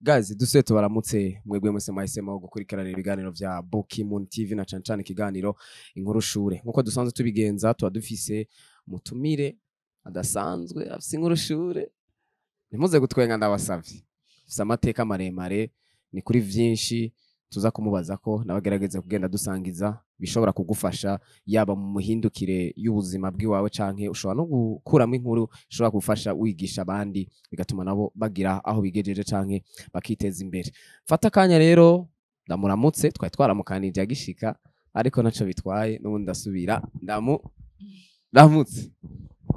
Guys, duse tubaramutse mwebwe mwese mwahisemo gukurikirana ibiganiro vya Bookimoon TV na cane cane ikiganiro Inkuru Shure. Nkuko dusanzwe tubigenza, tuba dufise mutumire adasanzwe afise inkuru shure. Ntimuze gutwenga, ndabasavye. Afise amateka maremare, ni kuri vyinshi tuza kumubaza ko nabagerageza kugenda dusangiza bishobora kugufasha, yaba mu muhindukire y'ubuzima bw'iwawe, canke ushobora no gukuramo inkuru ishobora gufasha wigisha abandi, bigatuma nabo bagira aho bigejeje canke bakiteza imbere. Fata akanya rero ndamuramutse. Twari twaramukanije agishika, ariko naco bitwaye, n'ubundi ndasubira ndamu ramutse.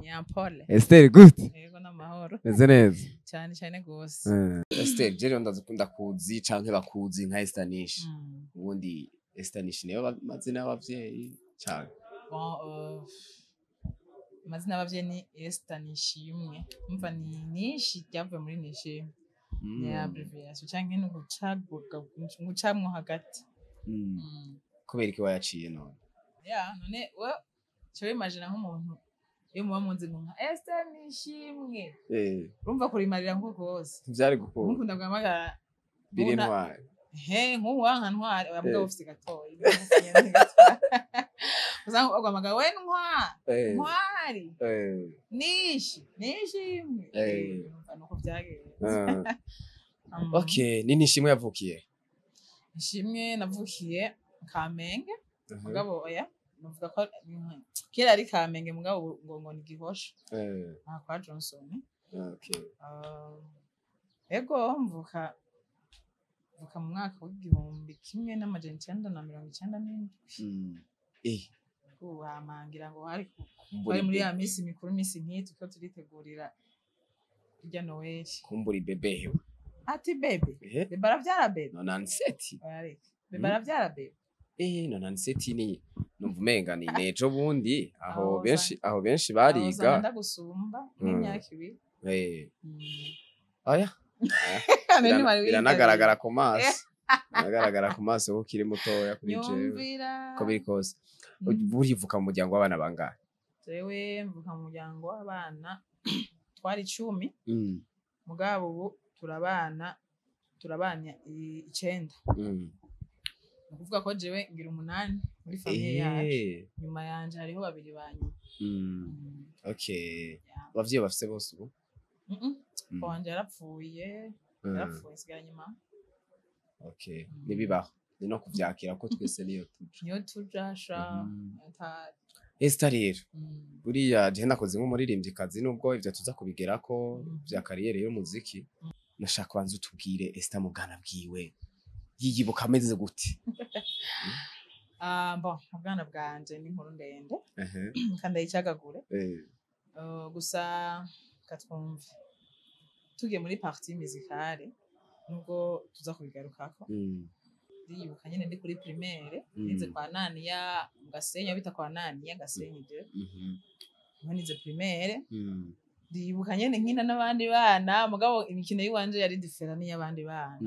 Nyampole. Esther, gute? Yego, n'amahoro. Meze neza. Cyane cyane gose. Esther, je rero ndazikunda kuzi canke bakuzi nka Esther Nish. Ubundi Esther Nish niyo mazina y'abavyeyi cane? Bon, amazina y'abavyeyi ni Esther Nishimwe. Umva, ni Nishi ryavuye muri Nishimwe. Ni abbreviation canke ni ugucaguka, gucamwo hagati. Kubera iki wayaciye none? Ya, none we cyo imagine nk'umuntu iyo muba munzi nka Esther Nishimwe. Urumva kurimarira nko gose. Ntivyari gukunda. Nkukunda guhamagara biri ntwari. He, nk'ubu wanka ntwari, oya, mugabo ufise gatoyi. Usanga baguhamagara we ntwa ntwari. Nishi Nishimwe. Urumva nuko byagenze. Okay, ni Nishimwe yavukiye? Nishimwe navukiye Kamenge, mugabo oya, navuga ko kera ari Kamenge, mugabo ubu ngo ni Gihosha, aha kwa Johnson. Ego, mvuka mu mwaka w'1997. Ubu hamangira ngo hari Kumbura bari muri ya bébé. Misi mikuru, misi nk'iyi turiko turitegurira irya Noël. Kumbura bébé hewe. Ati bébé? Ehe. Bébé aravyara bébé? 97. Oya, reka, bébé aravyara bébé? 97 ni numva umenga ni nejo bundi aho. Aho Benshi aho, benshi aho bariga. usanga ndagusumba nk'imyaka 2. Oya. None ntiwari witabiriye. Biranagaragara ku maso, biragaragara ku maso ko ukiri mutoya kuri jewe. Nyumvira. Ko biri kose, burivuka mu muryango w'abana bangahe? Jewe mvuka mu muryango w'abana twari 10, mugabo ubu turabana 9. Ni ukuvuga ko jewe ngira umunani muri famille yacu. Nyuma yanje hariho babiri ba nyuma. Okay. Yeah. Abavyeyi bafise bose ubu? Mm-mm. Papa wanje yarapfuye. Yarapfuye, nsigaranye mama. Okay, nibibaho, ni no kuvyakira ko twese niyo tuja. Niyo tuja sha. Esther rero, buriya je nakoze nk'umuririmvyikazi, nubwo ivyo tuza kubigerako vya carrière y'umuziki, nashaka kubanza utubwire Esther mu bwana bwiwe yiyibuka ameze gute? Ah, bon, mu bwana bwanje ni inkuru ndende kandi ndayicagagure. Gusa katwumve, tugiye muri partie musicale, nubwo tuza kubigarukako, ndiyibuka nyene ndi kuri primaire. Nize kwa Naniya mu Gasenyi, aho bita kwa Naniya Gasenyi de. Niho nize primaire. Ndiyibuka nyene nkina n'abandi bana, mugabo imikino y'iwanje yari différent n'iy'abandi bana.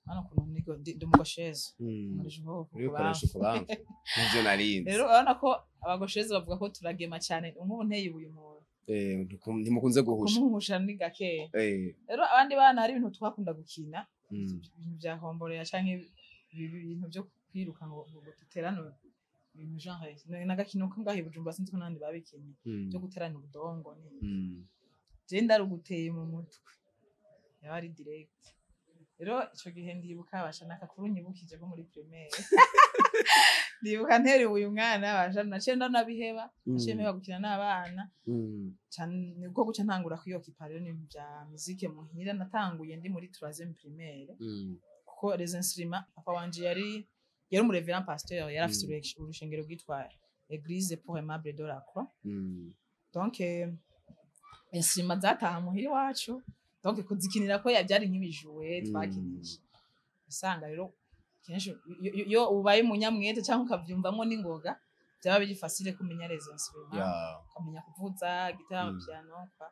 Hano ukuntu ndi umugoshezo, nkoresha ukuboko Urikoresha kubamfu. ukubamfu, nivyo narinzi. Rero urabona ko abagosheze bavuga ko turagema cyane, nk'ubu nteye ibuye umuntu, Ntimukunze guhusha. Kumuhusha ni gakeya. Rero abandi bana hari ibintu twakunda gukina, ibintu vya homborera canke ibintu vyo kwiruka ngo duterane ibintu, genre n'agakino ko ngaho i Bujumbura, sinzi ko n'abandi babikinye, byo guterana ubudongo ni je ndaruguteye mu mutwe yaba ari direct. Rero ico gihe ndibuka basha nakakuru nyibukije ko muri primaire, ndibuka ntera uyu mwana basha, naciye ndanabiheba, naciye mpeba gukina n'abana. Cane nibwo guca ntangura kwiyokipa rero n'ibintu vya musique muhira. Natanguye ndi muri troisième primaire, kuko les instruments, papa wanje yari umu révérend pasteur, yari afise urushengero rwitwa Église pour Aimable de la Croix. Donc instruments zataha muhira iwacu, donc kuzikinira ko byari nk'ibijuwe twakinisha. Usanga rero kenshi iyo ubaye umunyamwete cyangwa ukavyumvamwo n'ingoga, byaba biri facile kumenya les instruments, ukamenya kuvuza guitare, piano kwa.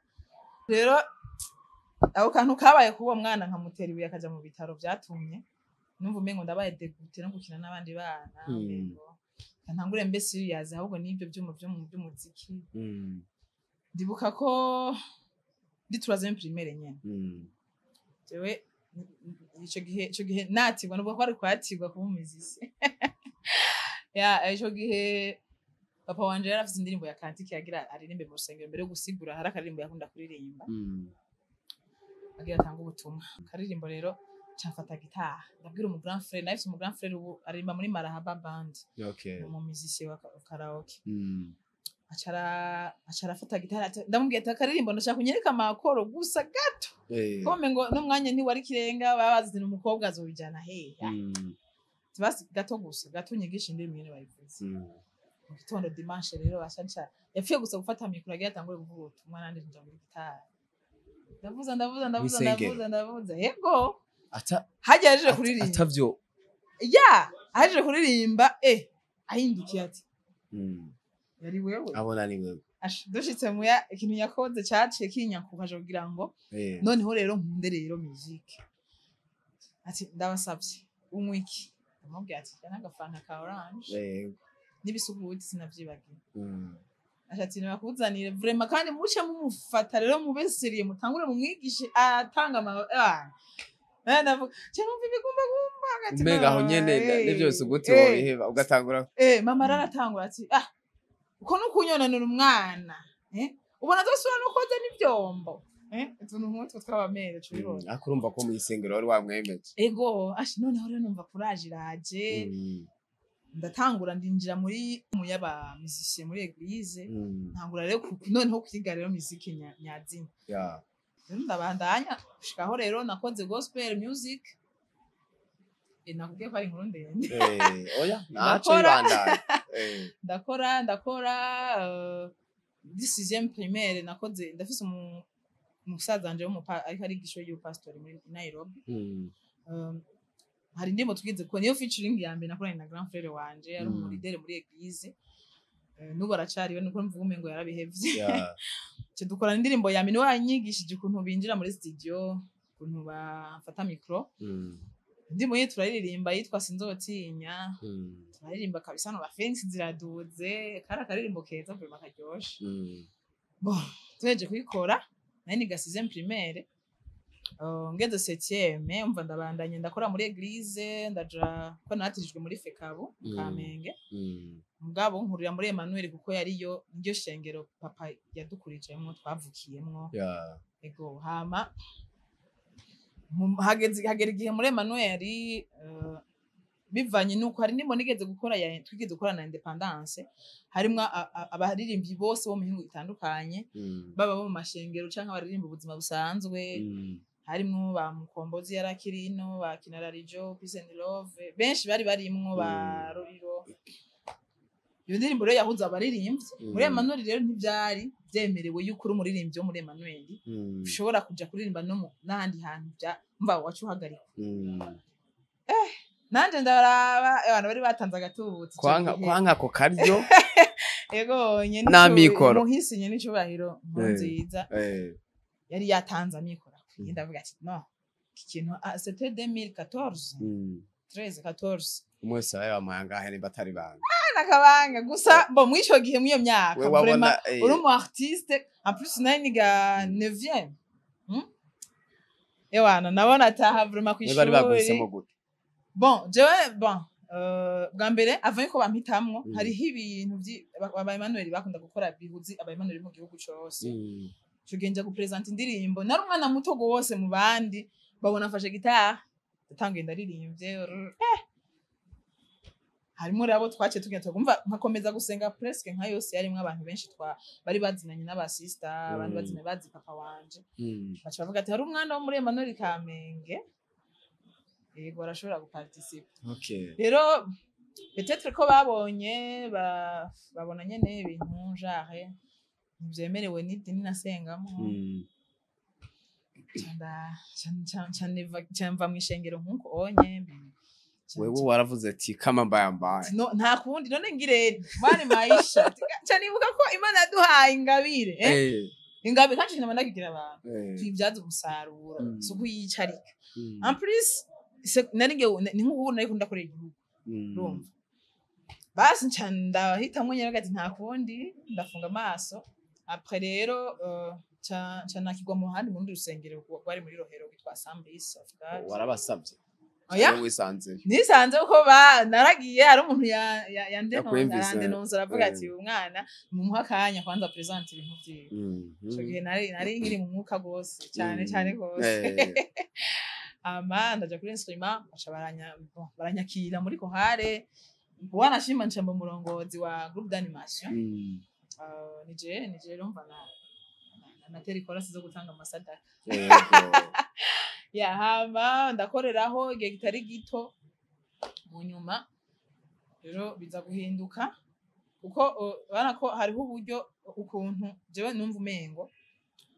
Rero ako kantu kabaye k'uwo mwana nkamutera ibuye akaja mu bitaro, vyatumye numva umengo ndabaye dégoûté no gukina n'abandi bana, umengo ntangure mbe serious ahubwo n'ibyo vyuma vyo mu by'umuziki. Ndibuka ko ndi troisième primaire nyene, jewe Ico gihe natigwa, nubwo ko ari kwatigwa kuba umuzisi ya ico gihe. Papa wanje yari afise indirimbo ya cantique yagira aririmbe mu rusengero mbere yo gusigura. Hari akaririmbo yakunda kuririmba agira atanga ubutumwa. Akaririmbo rero, camfata gitara, ndabwira umu grand frère. Nahise umu grand frère ubu aririmba muri Marahaba Band, ni umu musicien wa karaoke. Acara arafata gitara, ndamubwira ati: "Akaririmbo ndashaka kunyereka ama accords gusa gato." Ko ngo n'umwanya ntiwari kirenga, baba bazi umukobwa azobijana hehe. Basi gato gusa gato, nyigisha indirimbo ingene bayivuze. Mu gitondo dimanche rero, bashanca yapfuye gusa gufata micro, agira atangure kuvuga ubutumwa, nanje nja muri gitari, ndavuza, ndavuza, ndavuza. Mw'isengero? Ndavuza, ndavuza, yego. Ata hajya yaje kuririmba. Atavyo. Ya, ahejeje kuririmba, ahindukiye ati: "Yari wewe?" Abona ni wewe. Dushitse muya, ikintu yakoze caciye kinyankukaje kugira ngo noneho rero nkunde rero musique. Ati: "Ndabasavye, unywa iki?" Ndamubwira ati: "N'agafanta ka orange n'ibisuguti." Sinavyibagiwe. Ati: "Nibakuzanire vraiment, kandi muce mumufata rero, mube sérieux, mutangure mumwigishe atanga ama." Ndavuga ce numva ibigumbagumba ati, Umenga aho "No, nyene n'ivyo bisuguti wobiheba ugatangura. Mama aratangura ati: "Ah, uko nukunyonanura umwana, ubona azosubira no koza n'ivyombo." Utuntu nk'utwo tw'abamere tubibona. Ariko urumva ko mw'isengero wari wamwemeje. Ego, ashi noneho rero numva courage iraje. Ndatangura ndinjira muri mu y'aba musicien muri église. Ntangura rero noneho kwiga rero musique nyazina. Rero ndabandanya gushikaho rero nakoze gospel music. Nakubwiye ko ari inkuru ndende. Oya, naco Ndakora. ibandanya. Ndakora di sixième primaire nakoze. Ndafise umusaza wanje ariko ariga ishuri y'ubupasitori muri Nairobi. Hari indirimbo twize ko niyo featuring ya mbere nakoranye na grand frère wanje, yari umu leader muri église. N'ubu aracariwe, nuko mvuga umengo yarabihevye. Ce dukorana indirimbo ya mbere, niwe yanyigishije ukuntu binjira muri studio, ukuntu bafata micro. Indirimbo ye turaririmba yitwa "Sinzotinya". Turaririmba kabisa no Phoenix ziraduze, kari akaririmbo keza vraiment karyoshe. Bon, tuheje kuyikora nari niga sixième primaire. Ngeze septième, umva, ndabandanye ndakora muri église, ndaja ko natirijwe muri FECABU mu Kamenge. Mugabo nkurira muri Emmanuel kuko yariyo niryo shengero papa yadukurijemwo, twavukiyemwo. Ego, hama hageze hagera igihe muri Emmanuel, bivanye nuko hari ndimo nigeze gukora ya twigeze gukora na indépendance, harimwo abaririmbyi bose bo mu mihingo itandukanye, baba bo mu mashengero canke abaririmba ubuzima busanzwe. Harimwo ba Mukombozi yarakirino, ba Kinararijo, Peace and Love, benshi bari barimwo, ba Roriro. Iyo ndirimbo rero yahuza abaririmbyi muri Emmanuel. Rero ntivyari vyemerewe yuko uri umuririmbyi wo muri Emmanuel ushobora kuja kuririmba no n'ahandi hantu, bya mva wacu uhagarika. Nanje ndaraba abantu bari batanze agatubutse ico Kwanka gihe. Kwanka ako karyo. Ego nyene. N'amikoro. Muhisi nyene icubahiro nkuru nziza yari yatanze amikoro akwiye. Ndavuga ati: "No, iki kintu." C'était 2014, 13, 14. Umwe wese abaye bamuhaye angahe nimba atari banga? Nakabanga gusa bo mw'ico gihe, mw'iyo myaka, We wabona vraiment uri umu artiste, en plus nari niga 9e, Ewana nabona ataha vraiment Mwe bari baguhisemo kw'ishuri. gute? Bon, jewe, bon, bwa mbere avant yuko bampitamwo, hariho ibintu aba Emmanuel bakunda gukora bihuzi aba Emmanuel mu gihugu cose. Ico gihe nja gupresenta indirimbo, nari umwana muto gose mu bandi, babona mfashe gitari, ndatanguye ndaririmbye. Harimo rero abo twaciye tugenda tugumva nkakomeza gusenga presque nka yose, yarimwo abantu benshi twa bari bazinanye n'abasista, abandi bazinanye bazi papa wanje. Baca bavuga ati: "Hari umwana wo muri Emmanuel Kamenge, yego, arashobora guparticipa." Rero peut-être ko babonye babona nyene ibintu genre ntibyemerewe n'idini nasengamo. Ca mva mw'ishengero nkuko onye Wewe waravuze ati: "Kama mbaya mbaya." No, nta kundi none ngire mani maisha. Ca nibuka ko Imana yaduhaye ingabire, eh? Ingabire kandi kinama ndakigira abantu tuyibyaza umusaruro, si ukuyicarika. En plus nari ngiye ni nk'ubu nari ndakorera igihugu. Urumva, basi nca ndahitamwo nyene ati: "Nta kundi," ndafunga amaso. Après rero ca nakigwa mu handi mu rundi rusengero rwari muri Rohero rwitwa Assemblies of God. Warabasavye? Oya. Wisanze? Nisanze ko ba naragiye, hari umuntu Yakwumvise. Yarandenonza, aravuga ati: "Uyu mwana mumuha akanya kwanza présente ibintu vyiwe." Ico gihe nari nkiri mu mwuka gose cyane, cyane gose. Ama ndaja kuri instrument, baca bon, baranyakira muri chorale, wanashima nca mba umurongozi wa groupe d'animation. Nije rero mva na natera ikorasi zo gutanga amasadaka. Ya, hama ndakoreraho igihe kitari gito. Mu nyuma rero biza guhinduka, kuko urabona ko hariho uburyo ukuntu jewe numva umengo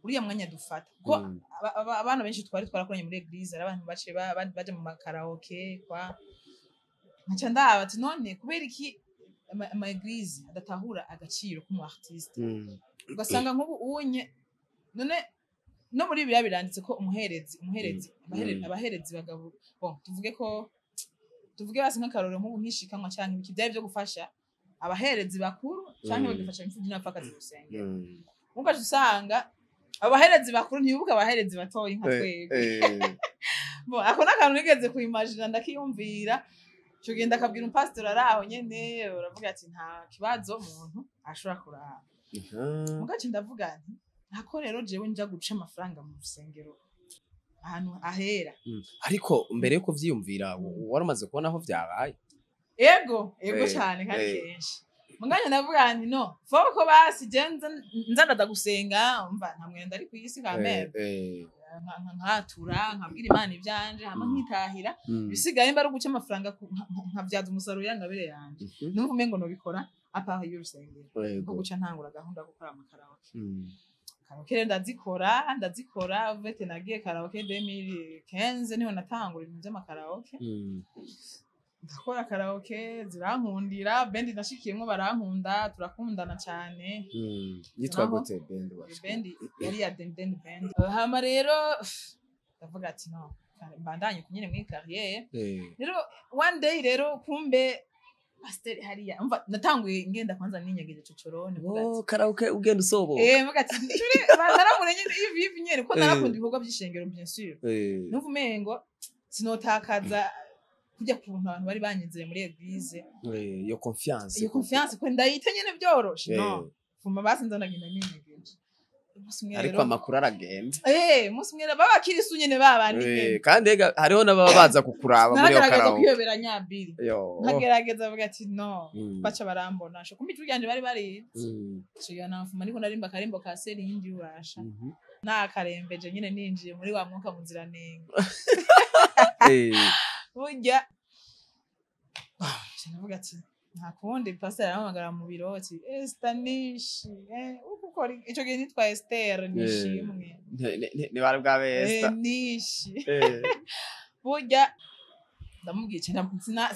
uriya mwanya dufata, kuko abana benshi twari twarakoranye muri église, ari abantu baciye baja mu makaraoke kwa nkaca ndaba ati: "None kubera iki ama église adatahura agaciro k'umu artiste?" Ugasanga nk'ubu unye none no muri biriya biranditse ko umuherezi abaherezi bagabo, bon, tuvuge ko tuvuge basi nk'akarorero, nk'ubu nk'ishikanwa canke ibiki byari byo gufasha abaherezi bakuru canke bagafasha imfuvyi n'abapfakazi mu rusengero. Mugaca usanga abaherezi bakuru ntibibuka abaherezi batoyi nka twebwe. Bon, ako n'akantu nigeze kuyimagina, ndakiyumvira. Ico gihe ndakabwira umupasitori ari aho nyene, uravuga ati: "Nta kibazo, umuntu ashobora kuraba." Mugace ndavuga nti: "Ntako rero jewe nja guca amafaranga mu rusengero ahantu ahera." Ariko mbere yo kuvyiyumvira, wari umaze kubona aho vyabaye? Ego, ego, cyane kandi kenshi. Muganya ndavuga nti: "No faut ko basi je nza ndaza gusenga, umva nta mwenda ari kw'isi kamere, nkatura, nkabwira Imana ivyanje, hama nkitahira. Ibisigaye mba ari uguca amafaranga nkavyaza umusaruro ya ngabire yanje." Numva umengo nobikora à part y'urusengero, nko guca ntangura gahunda yo gukora amakaraoke. Karaoke rero ndazikora vete. Nagiye karaoke 2015, niho natangura ibintu vy'amakaraoke. Ndakora karaoke zirankundira, bendi nashikiyemwo barankunda, turakundana cyane. Yitwa Naho- gute band Iyo wacu? Bendi yari ya Denden Band. Hama rero ndavuga ati: "No mbandanye kunyene muri carrière." Rero one day rero kumbe pasiteri hariya, umva, natanguye ngenda kwanza ninyegeje cocorone, mvuga ati Oh, karaoke ugenda usoboka. Mvuga ati turi naramure nyene ivi ivi nyene, ko narakunda ibikorwa by'ishengero, bien sûr. Numva umengo sinotakaza kujya kuntu abantu bari banyizeye muri église. Iyo confiance. Iyo confiance ko ndayita nyene byoroshe, no fuma basi nzanagenda ninyegeje umunsi umwe. Ariko Rero amakuru aragenda. Umunsi umwe rero babakirisu nyene babandi nyene. Kandi ega hariho n'ababa baza kukuraba muri iyo Naragerageza karaoke. kwiyoberanya nyabiri, Yo. nkagerageza avuga ati: "No." Baca barambona sho kumbe ijwi ryanje bari barizi. Ciga nafuma ariko narimba akarimbo ka Serindi urasha. Nakarembeje nyine, ninjiye muri wa mwuka muziranenge. Burya ndavuga ati: "Nta kundi." Pastor arampamagara mu biro ati: "Esther Nishi, uko ukora ico gihe?" Nitwa Esther Nishimwe. Ntibari bwabe Esther. Nishi. Burya ndamubwiye cyane,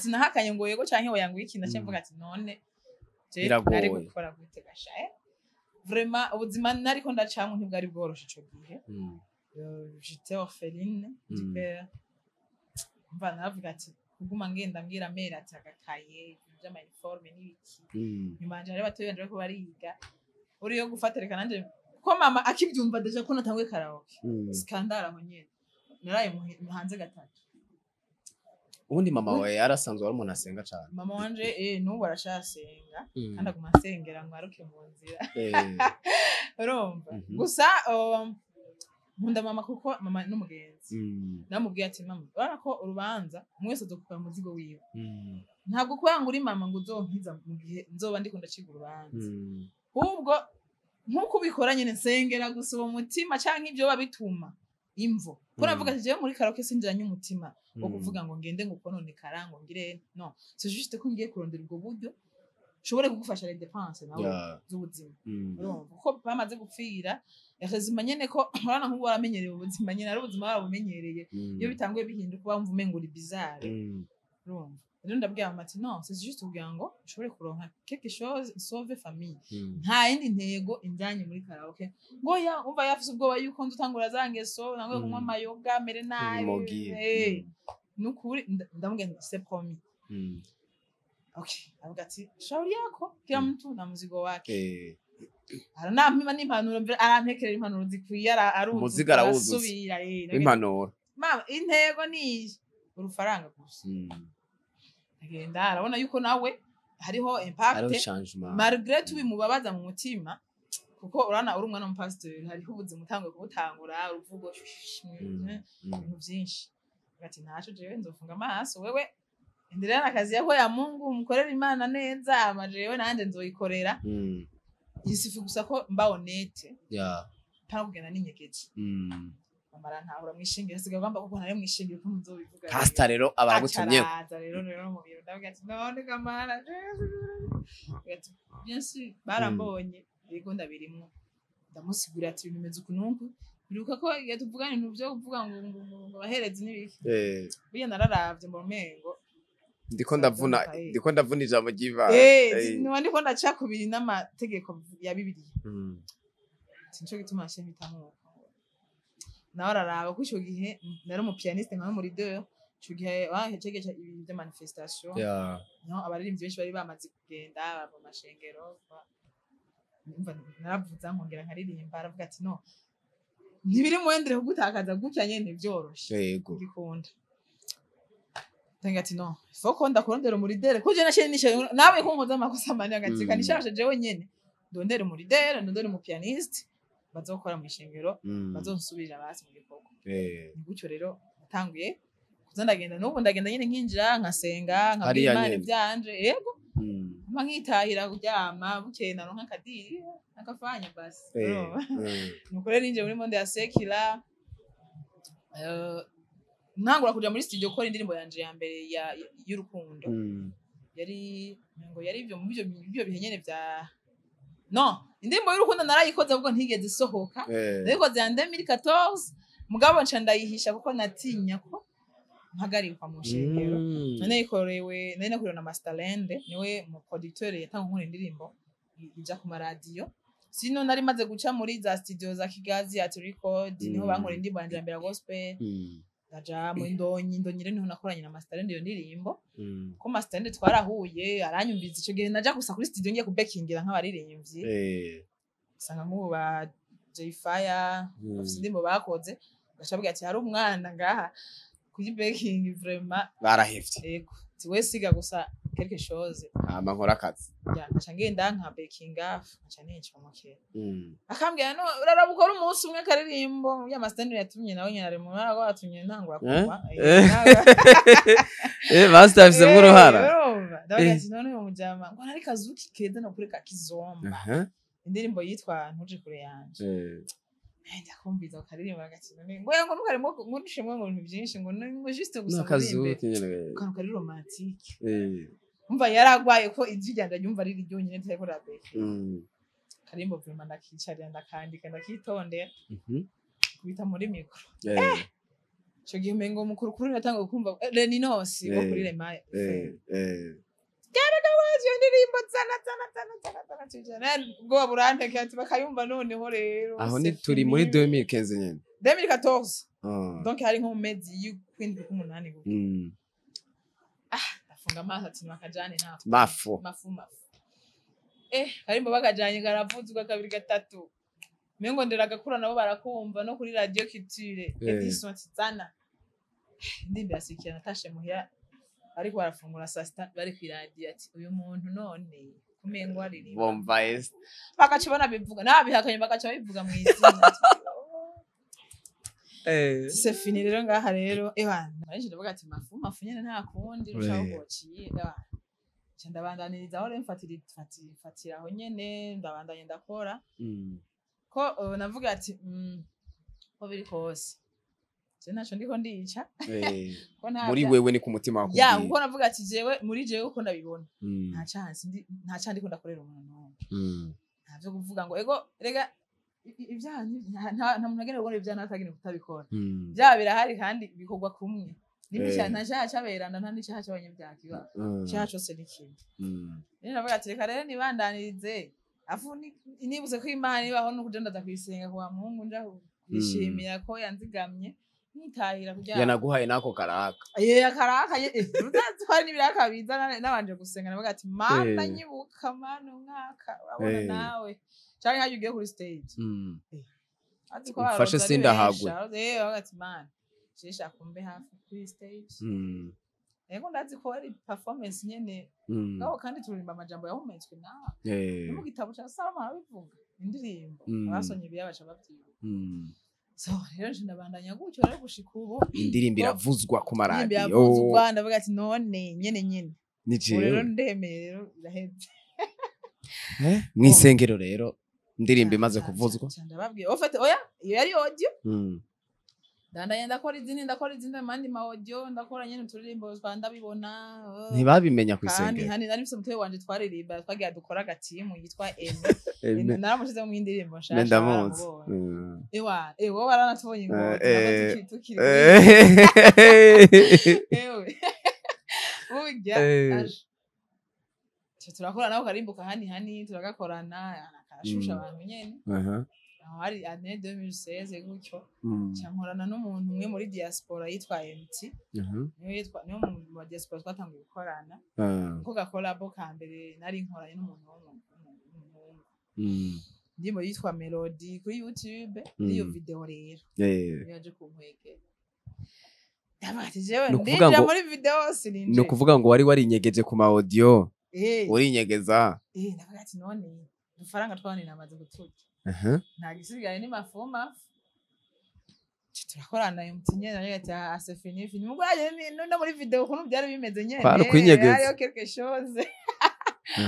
sinahakanye ngo yego canke oya ngo iki, naciye mvuga ati: "None je Biragoye. nari gukora gute gasha?" Vraiment ubuzima nariko ndacamwo ntibwari bworoshe ico gihe. J'étais orpheline du père. Mva naravuga ati kuguma ngenda mbwira mère ati agakaye, ibintu vy'ama uniforme n'ibiki. Nyuma yanje hari batoyi banje bariko bariga, uri yo gufata reka nanje ko mama akibyumva déjà ko natanguye karaoke, scandale aho nyene naraye hanze gatatu. Ubundi mama wawe yarasanzwe ari umuntu asenga cane? Mama wanje n'ubu arashasenga, kandi aguma asengera ngo aruke mu nzira. Urumva, gusa nkunda mama kuko mama n'umugenzi. Namubwiye ati: "Mama, urabona ko urubanza umwe wese azokukora umuzigo wiwe. Ntabwo kubera ngo uri mama ngo uzonkiza mu gihe nzoba ndiko ndaciga urubanza. Ahubwo nk'uko ubikora nyene, nsengera gusa uwo mutima canke ivyo bituma imvo ko." Navuga ati: "Jewe muri karaoke sinjanye umutima wo kuvuga ngo ngende ngo kononekara, ngo ngire, no c'est juste ko ngiye kurondera ubwo buryo nshobore kugufasha les dépenses nawe z'ubuzima." Urumva kuko bamaze gupfira heureusement nyene ko urabona nk'ubu waramenyereye ubuzima nyene, ari ubuzima warabumenyereye. Iyo bitanguye bihinduka uba wumva umengo uri bizarre. Urumva rero ndabwira mama ati: "Non, c'est juste kugira ngo nshobore kuronka quelque chose sauve famille. Nta yindi ntego injanye muri karaoke." Ngo ya umva yafise ubwoba yuko nzutangura za ngeso, nangoye kunywa amayoga, mere nabi. Ibimogi. Nukuri ndamubwira nti: "C'est promis." Okay, avuga ati: "Shauri yako, kila mtu na mzigo wake." Aranampima n'impanuro mbere, arantekerera impanuro zikwiye, aruzuza. Umuzigo arawuzuza. Arasubira Impanuro. Mama, intego ni iyi. Urufaranga gusa. Agenda arabona yuko nawe hariho impact, malgré tout bimubabaza mu mutima, kuko urana uri umwana w'umupasiteri, hariho ubuzima utanguye kubutangura, uruvugo, ibintu byinshi. Ati ntaco, jewe nzofunga amaso, wewe endelea na kazi yako ya Mungu, umukorere Imana neza, ama jewe nanje nzoyikorera. Isifi gusa ko mba honnête, pana kugenda n'inyegeje. Amara ntahura mwishingiro, sigaye ugomba kuko ntari mwishingiro ko nzobivuga. Pastor rero abaragutumye. Aca rero mu biro, ndavuga ati none gamara, ati bien sûr barambonye, yego ndabirimwo. Ndamusigurira ati ibintu bimeze uku n'uku. Biruka ko iyo tuvugana ibintu byo kuvuga ngo bahereze n'ibiki, burya nararavye mbona umengo ndiko ndavuna ijambo ry'Imana. Niba ndiko ndaca kubiri n'amategeko ya Bibiliya, nico gituma nashe mpitamo uko. Nawe araraba ko ico gihe nari umupianiste nka muri leader. Ico gihe bahejegeje ibintu vya manifestation, niho abaririmbyi benshi bari bamaze kugenda bava mu mashengero. Umva, naravuza nkongera nkaririmba. Aravuga ati no, ntibiri muwendere kugutakaza gutya nyene vyoroshe. Gikunda. Ndavuga ati no, faut ko ndakurondera umuridere, ko je nashe nishe nawe ko nkoze amakosa manini, agati Mm. kanishashe jewe nyene ndondere umuridere, ndondere umupianiste bazokora mu ishengero, bazonsubirira basi mu gikorwa. Ni gutyo rero natanguye kuza ndagenda. N'ubu ndagenda nyene, nkinjira nkasenga, nkabwira Hariya Imana nyene. ivyanje, yego, mpa nkitahira kuryama, bukeye naronka akadiri nakafanya basi. Urumva? Nuko rero ninjiye muri monde ya secular, ntangura kuja muri studio gukora indirimbo yanje ya mbere y'urukundo. Yari ngo yari ivyo mu byo bihe nyene vya no indirimbo y'urukundo narayikoze, ahubwo ntigeze isohoka. Nayikoze ya 2014, mugabo nca ndayihisha kuko natinya ko mpagarikwa mu nshengero. None yikorewe, nari nakorewe na Masterland, niwe mu producteur yatanga nkora indirimbo ija ku maradiyo. Sino nari maze guca muri za studio za Kigazi at Record, niho bankora indirimbo yanje ya mbere ya gospel. Ndaja muri Ndonyi. Ndonyi rero niho nakoranye na Masterland iyo ndirimbo, ko Masterland twarahuye aranyumviza. Ico gihe naja gusa kuri studio ngiye kubekingira nk'abaririmbyi, usanga nk'ubu ba Jay Fire bafise indirimbo bakoze, gaca avuga ati hari umwana ngaha kuri backing vraiment. Barahevye. Yego, ti we siga gusa quelque chose. Hama nkora akazi. Ya, nkaca ngenda nka bekinga, nkaca nicomokera. Akambwira no uraraba ukora umunsi umwe akaririmbo ya Masterland yatumye nawe nyine ari mu ntara watumye ntangura kuva. Master afisemwo uruhara. Urumva, ndavuga ati none uyu mujama ngo nari kazuki keza no kureka kizomba. Indirimbo yitwa Ntuje Kure Yanje. Ndakumviza ukaririmba, agati none ngo ntukarimo ngo ngo ibintu byinshi, ngo juste gusa uririmbe N'akazuki nyene. akantu kari romantique. Umva, yaragwaye ko ijwi ryanje ryumva ari ryonyine ritariko rirabeka. Karimbo vraiment ndakicarira, ndakandika, ndakitondera, kubita muri micro. Ico gihe umengo mukuru kuri natanguye kumva Reninosi wo kuri Rema. Iyo ndirimbo zana zana zana zana zana tujana ubwoba buranteke, ati bakayumva noneho rero. Aho ni c'est turi muri fini. 2015 nyene. 2014. Ah. Donc hari nko mu mezi y'ukwindwi k'umunani gutyo. Ndafunga amaso ati bakajane nta Mafu. Mafu mafu, karimbo bakajanye karavuzwa kabiri gatatu, mengo nderagakura nabo barakumva no kuri radio Culture. Edison ati zana indirimbo irasikira. Natashe muhira ariko barafungura saa sita, bari kw'iradiyo, ati uyu muntu none kumengo aririmba. Bomba es. Bagaca banabivuga nabihakanye, bagaca babivuga mu izina. Ati, "Oh." C'est fini rero ngaha rero ewana narije ndavuga ati mafu mafu nyene nta kundi rushaho bociye ewana. Nca ndabandaniriza aho rero, mfatira mfatira aho nyene, ndabandanya ndakora. Ko navuga ati ko biri kose je ntaco ndiko ndica. Ko nta Muri wewe ni ku mutima ya wakubwiye. Kuko navuga ati jewe muri jewe uko ndabibona, nta chance nta chance ndiko ndakorera umuntu n'umwe. Nta vyo kuvuga ngo ego rega ibyaha nta muntu agenewe gukora ibyaha n'atagenewe kutabikora. Ibyaha birahari kandi bikorwa kumwe. Nimba nta cyaha c'aberanda, nta n'icyaha c'abanyabyaha kiba. Icyaha cose ni kimwe. Rero navuga ati reka rero nibandanirize afu nibutse ko Imana ibaho, nukuja ndaza kuyisenga kuwa Mungu, nja kuyishimira ko yanzigamye nkitahira kuryama. Yanaguhaye nako karaka. Ye akaraka ye, urazi ko hari n'ibiraka biza nabanje gusenga, navuga ati Mana nyibuka Mana umwaka urabona nawe canke nkayo ugiye kuri stage. Azi ko Umfashe abarozi ari sindahagwe. benshi, abarozi, bavuga ati Mana Je shaka umbe hafi kuri stage. Ego, ndazi ko ari performance nyene. Ngabo kandi turirimba amajambo yahumetswe nawe. No mu gitabo ca Salomo arabivuga, indirimbo. Abasomye bibiliya baca bavyibuka. So rero nje ndabandanya gutyo rero gushika ubu. Indirimbo iravuzwa ku Indirimbo maradiyo. iravuzwa, ndavuga ati none nyene nyene Ni ubu rero jewe. Ndemeye rero, biraheze. Mw'isengero rero, indirimbo imaze kuvuzwa. Ndababwiye au fait, oya, iyo yari audio. Ndandanya ndakora izindi, ndakora izindi, amandi ma audio ndakora nyene uturirimbo twa ndabibona, oh. Ntibabimenya Kandi kw'isengero? Hani nari mfise umutoyi wanje twaririmba, twagira dukora agatimu yitwa Eme. Eme. Naramushize mu indirimbo nshasha. Ndamuzi. Baramubonye. Ewa, wowe baranatubonye ngo tukiri ewe burya. Aje. Turakora nawe karimbuka hani hani turagakorana, karashusha abantu nyene. Aho hari année 2016 gutyo. Nca nkorana n'umuntu umwe muri diaspora yitwa MT. Niwe yitwa, niwe mu wa diaspora twatanguye gukorana. Niko gakolabo ka mbere nari nkoranye n'umuntu w'umuhungu. Indirimbo yitwa Melody kuri YouTube n'iyo video rero niyo yaje kunkwegera. Ndavuga ati jewe Ni ukuvuga ndinjira ngo- muri video, Ni sininjira. ukuvuga ngo wari warinyegeje ku ma audio, urinyegeza. Ndavuga ati none udufaranga twabone namaze kuturya, nta gisigaye ni mafu mafu. Turakorana MT nyene, nawe ati ah, c'est fini fini. Mugo no muri video ukuntu byari bimeze nyene, Kwari ukwinyegeza. hariho quelque chose,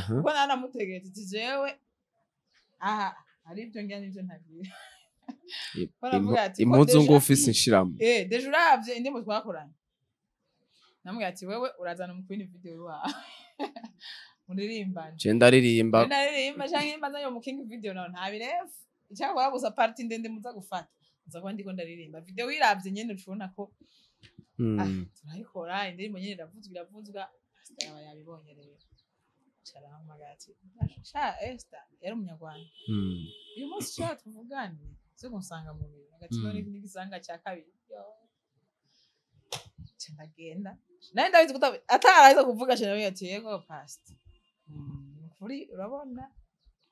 kuko naramutegetse ati jewe aha hari ibyo ngira n'ibyo ntagira. Baravuga ati, ko Impuzu déjà- ngufi sinshiramo. Déjà uravye indirimbo twakoranye, namubwira ati wewe urazana umukwini video wawe muririmbane. Je ndaririmba. Ndaririmba canke mba nzanye mu king video nawe nta birefu, icyakora gusa partie ndende muza gufata nza kuba ndiko ndaririmba. Video wiravye nyene ucubona ko ah, turayikora indirimbo nyene, iravuzwa iravuzwa. Pastor yaba yabibonye rero, carahamagara ati sha Esther, yari umunyarwanda, uyu munsi sha tuvugane, zo kunsanga mu biro hagati n'igisanga cya kabiri. Yo. Nca ndagenda, nawe ndabizi ko ataraza kuvuga. Nca ndamubwira ati yego pastor, kuri urabona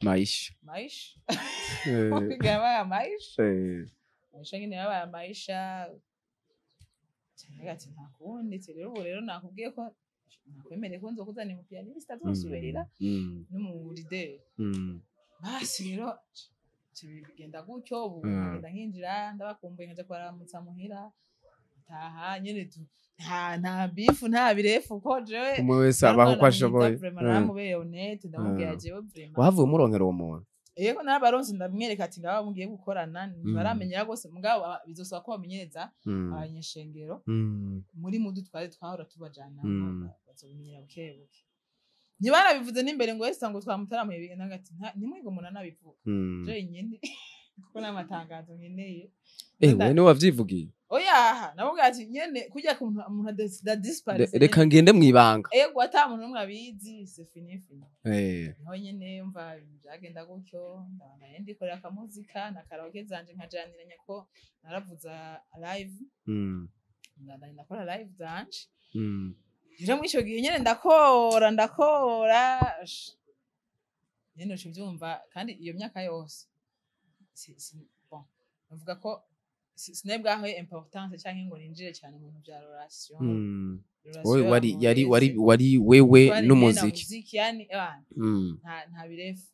Maisha. Maisha yabaye maisha. Maisha nyine yabaye maisha. Nca ati nta kundi, ati rero ubu rero nakubwiye ko nakwemereye ko nzokuzanira umupianiste azosubirira n'umurideri. Basi rero bigenda gutyo ubu. Nkagenda nkinjira, ndabakumbuye, nkaja kubaramutsa muhira, taha nyene nta bifu, nta birefu, ko jewe Umwe wese abaho uko ashoboye. Naramubeye honnête, ndamubwira jewe vraiment. Wahavuye umuronkera uwo muntu? Yego, narabaronse, ndamwereka ati ngaba mugiye gukorana, ntibaramenyera rwose, mugabo bizosaba ko bamenyereza abanyeshengero muri mudu twari twahora tubajana, bazobimenyera buke buke. Ntibarabivuze n'imbere ngo wese ngo twamutaramuye, nagati ntimwige umuntu anabivuga. Je nyene kuko n'amatangazo nkeneye. Wewe niwe wavyivugiye? Oya, namubwira ati nyene kurya ku umuntu adisparese. Reka ngende mwibanga. Ego, ata muntu n'umwe abizi, c'est fini fini. Niho nyene mva ibintu byagenda gutyo, ndabandanya ndikorera akamuzika na karaoke zanje, nkajaniranya ko naravuza live. Ndabandanya ndakora live zanje. Rero muri ico gihe nyene ndakora ndakora, nyene uca uvyumva. Kandi iyo myaka yose bon, bavuga ko sinari bwahe importance canke ngo ninjire cyane mu bintu vya relation. Relation Wowe wari yari wari amoureuse. Wari wewe Twari nyene na n'umuziki. Muziki yani nta birefu.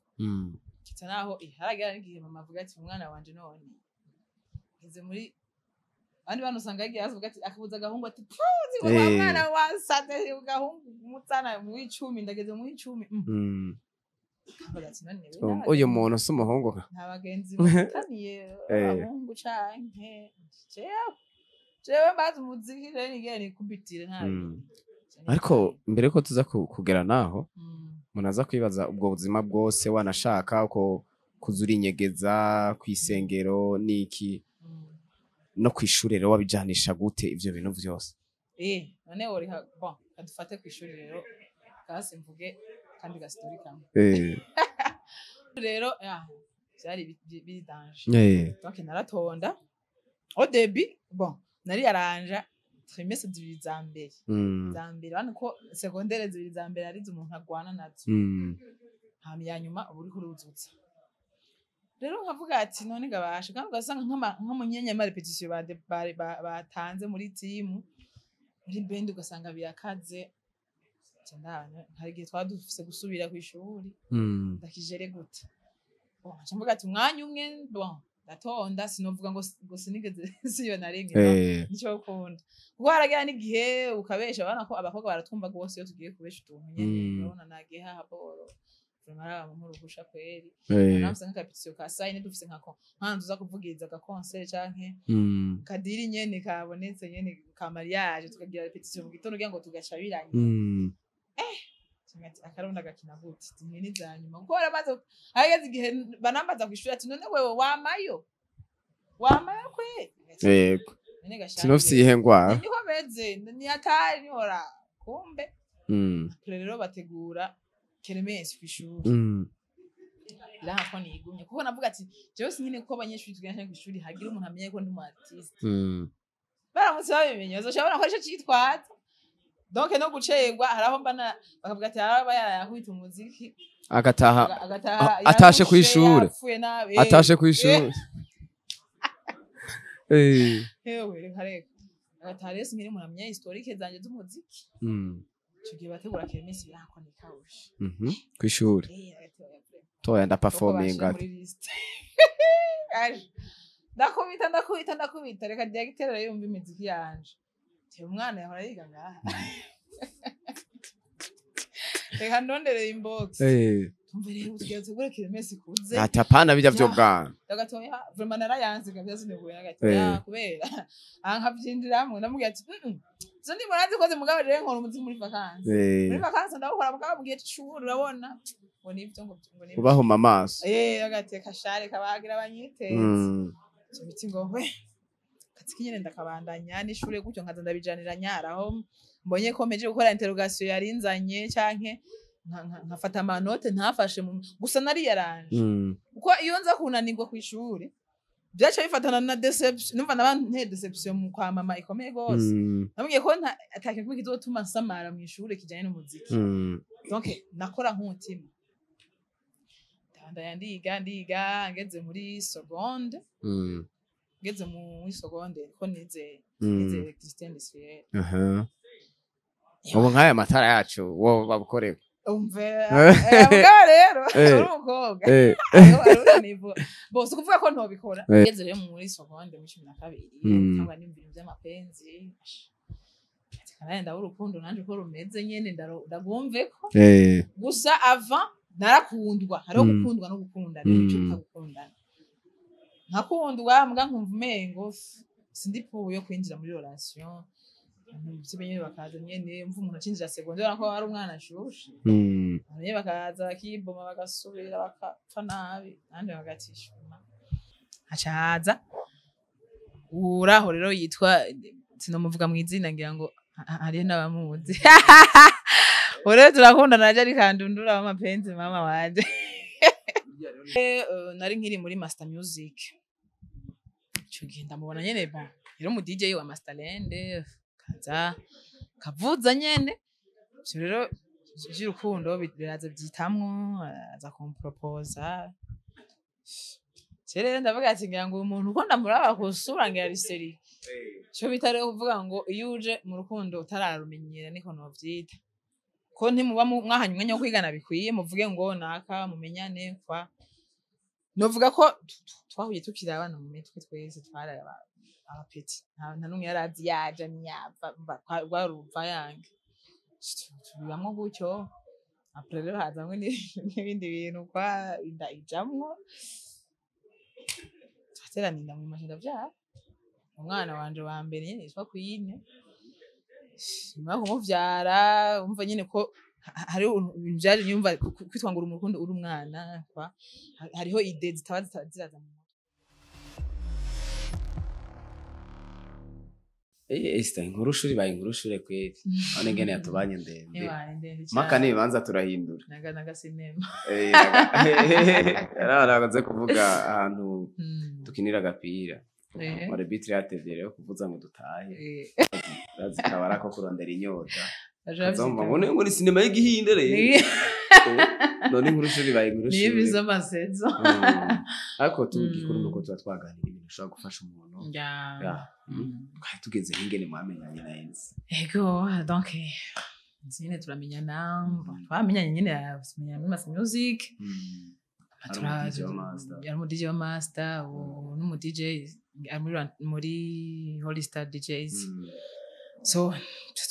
Kita naho haragera n'igihe mama avuga ati umwana wanje none ngeze muri abandi bantu, usanga yagiye avuga ati akabuza agahungu ati puzi ngo wa mwana wansate agahungu mutsana mu w'icumi, ndageze mu w'icumi. Avuga ati none we Uyu muntu si umuhungu. Nta bagenzi mufitaniye abahungu canke jewe mbazi umuziki rero nigere nikubitire nta bindi. Ariko mbere ko tuza kugera naho, umuntu aza kwibaza ubwo buzima bwose wanashaka ko kuza urinyegeza kw'isengero n'iki, no kw'ishure rero wabijanisha gute ivyo bintu vyose? None woriha, bon, kadufate kw'ishuri rero, kasi mvuge kandi gasitori kamwe. Rero vyari biri danger. Donc naratonda au début, bon, nari aranja trimestre zibiri za mbere, za mbere urabona ko secondaire zibiri za mbere arizo umuntu agwana nazo. Hama iya nyuma uba uriko uruzutsa. Rero nkavuga ati none gabasha, kandi ugasanga nk'umunyenya ama répétition batanze muri team, muri band, ugasanga birakaze. Nca ndabana, hari igihe twaba dufise gusubira kw'ishuri, ndakijere gute? Bon, nca mvuga ati umwanya umwe, bon, ndatonda, sinovuga ngo sinigeze siyo na rimwe, no. Nico ukunda, kuko haragera n'igihe ukabesha abana, ko abakobwa baratwumva rwose iyo tugiye kubesha utuntu nyene. Urabona nagiye haha boro, vraiment araba nk'uruhusha kweri. Namse nk'aka répétition ka sayine, dufise nk'ahantu tuza kuvugiriza aga concert canke kadiri nyene kabonetse nyene ka mariage, tukagira répétition mu gitondo kugira ngo tugacabiranye. Ati akarundi agakina gute? Zimwe ni za nyuma, kuko baramaze, hageze igihe banambaza kw'ishuri ati none wewe wamayo, wamayo kweri? Yego. None gashange, sinofise iyihe ngwara? Niko meze, ni hatari, nihora kumbe. Rero bategura kermesse kw'ishuri, iraha ko nigumye, kuko navuga ati jewe sinyine ko abanyeshuri tugenda kw'ishuri hagira umuntu amenye ko ndi umu artiste. Baramutse babimenye bazoca babona ko arico citwaza, donc no gucerwa hari aho mbana bakavuga ati haraba yarayakubita umuziki agataha agataha atashe yarushe, kw'ishure. Yapfuye nabi. Atashe kw'ishure. Hewe, reka reka, agataha. Rero sinkiri umuntu amenye historique zanje z'umuziki. Ico gihe bategura kermesse, birakwa nikawushe. Kw'ishure. Agati oya, vraiment. Toya ndaperforminga. Muri liste. Aje. Ndakubita, ndakubita, ndakubita, reka directeur rero yumva imiziki yanje. Te umwana yahora yiga ngaha. Reka ndondere inbox. Tumve rero tugiye tugure kermesse kuze. Ati apana bijya vy'ubwana. Ndagatoya, vraiment narayanze kabisa, sineguye nagatoya kubera aha nkavyinjiramwo, ndamubwira ati zo ndi murazikoze, mugabo rero nkora umuziki muri vacances. Muri vacances ndawukora, mugabo mu gihe c'ishuri urabona ngo nivyo ngo nivyo. Ubahuma amaso. Agateka share kabagira banyiteze. Icyo biti ngo we kazi nyene, ndakabandanya n'ishure gutyo, nkaza ndabijanira nyaraho mbonye ko meje gukora interrogation yarinzanye, canke nkafata amanote ntafashe gusa nariyaranje, kuko iyo nza kunanirwa kw'ishure byaca bifatana na déception, numva naba nteye déception mu kwa mama ikomeye gose. Namubwiye ko ata kintu kimwe kizotuma nsamara mw'ishure kijanye n'umuziki. Donc nakora nk'umutima, ndabandanya ndiga, ndiga, ngeze muri seconde, ngeze muri seconde ko nize nize électricité industrielle. Aha. Ubu nk'aya matara yacu wo babukorewe? Umve, mugabo rero uri umukobwa, hariho niveau, bo si ukuvuga ko ntobikora. Ngeze rero muri seconde muri 12, nkaba nimva ibintu vy'amapenzi. Ati kanane ndabura urukundo nanje uko rumeze nyene, ndagwumve ko gusa avant narakundwa, hariho gukundwa no gukundana, nicyo bita gukundana. Nkakundwa mbwa nkumva umengo sindi pour yo kwinjira muri relation. Ibyo nyene bakaza nyene, mva umuntu acinjira seconde, urabona ko ari umwana ashushe. Abantu nyene bakaza bakiboma, bagasubira bakapfa nabi, nandi bagatishuma. Haca haza uraho rero yitwa, sinomuvuga mu izina, ngira ngo hariyo n'abamuzi. Ubu rero turakundana, aje ari kandundura w'amapenzi mama wanje. Nari nkiri muri Master Music ico gihe, ndamubona nyene, bon, yari umu DJ wa Masterland, kaza kavuza nyene. Ivyo rero vy'urukundo biraza vyitamwo, aza kumproposa. Je rero ndavuga ati ngira ngo uyu muntu uko ndamuraba kusura ngira ari sérieux. Ico bita rero kuvuga ngo iyo uje mu rukundo utararumenyera, niko novyita, ko ntimuba mwahanye umwanya wo kwigana bikwiye, muvuge ngo naka mumenyane kwa. Novuga ko twahuye tukiri abana mu mitwe, twese twari aba petits, nta n'umwe yari azi yaja ntiyava, rwaruva yange tubibamwo gutyo. Après rero hazamwo n'ibindi bintu kwa inda ijamwo, turaterana inda mu mashinda, ndavyara umwana wanje wa mbere nyene yitwa Queen. Nyuma yo kumuvyara, umva nyene ko hariho ibintu vyaje, nyumva kwitwa ngo uri mu rukundo uri umwana kwa hariho idées zitaba ziraza mu mutwe. Esther, inkuru shuri baye inkuru shure kweli. None ngene yatubanye ndende. Ewa, ndende Maka cane. N'ibibanza turahindura. Naga naga sinema. Yararakoze kuvuga ahantu dukinira agapira. Arbitre yatevye rero kuvuza ngo dutahe. Urazi kabara ko kurondera inyota. Kazamba ngo ngo ni sinema y'igihinde rero. None inkuru shuri baye inkuru shuri. Ni bizo masezo. Ariko tugikuru nuko tuba twaganira ibintu bishobora gufasha umuntu. Ya. Tugeze hingene mwamenyanye na Enzi. Ego, donc nyine turamenyana, twamenyanye nyine tumenyana muri Mass Music. Ari mu DJ wa Master, n'umu DJ ari muri Holy Star DJs. So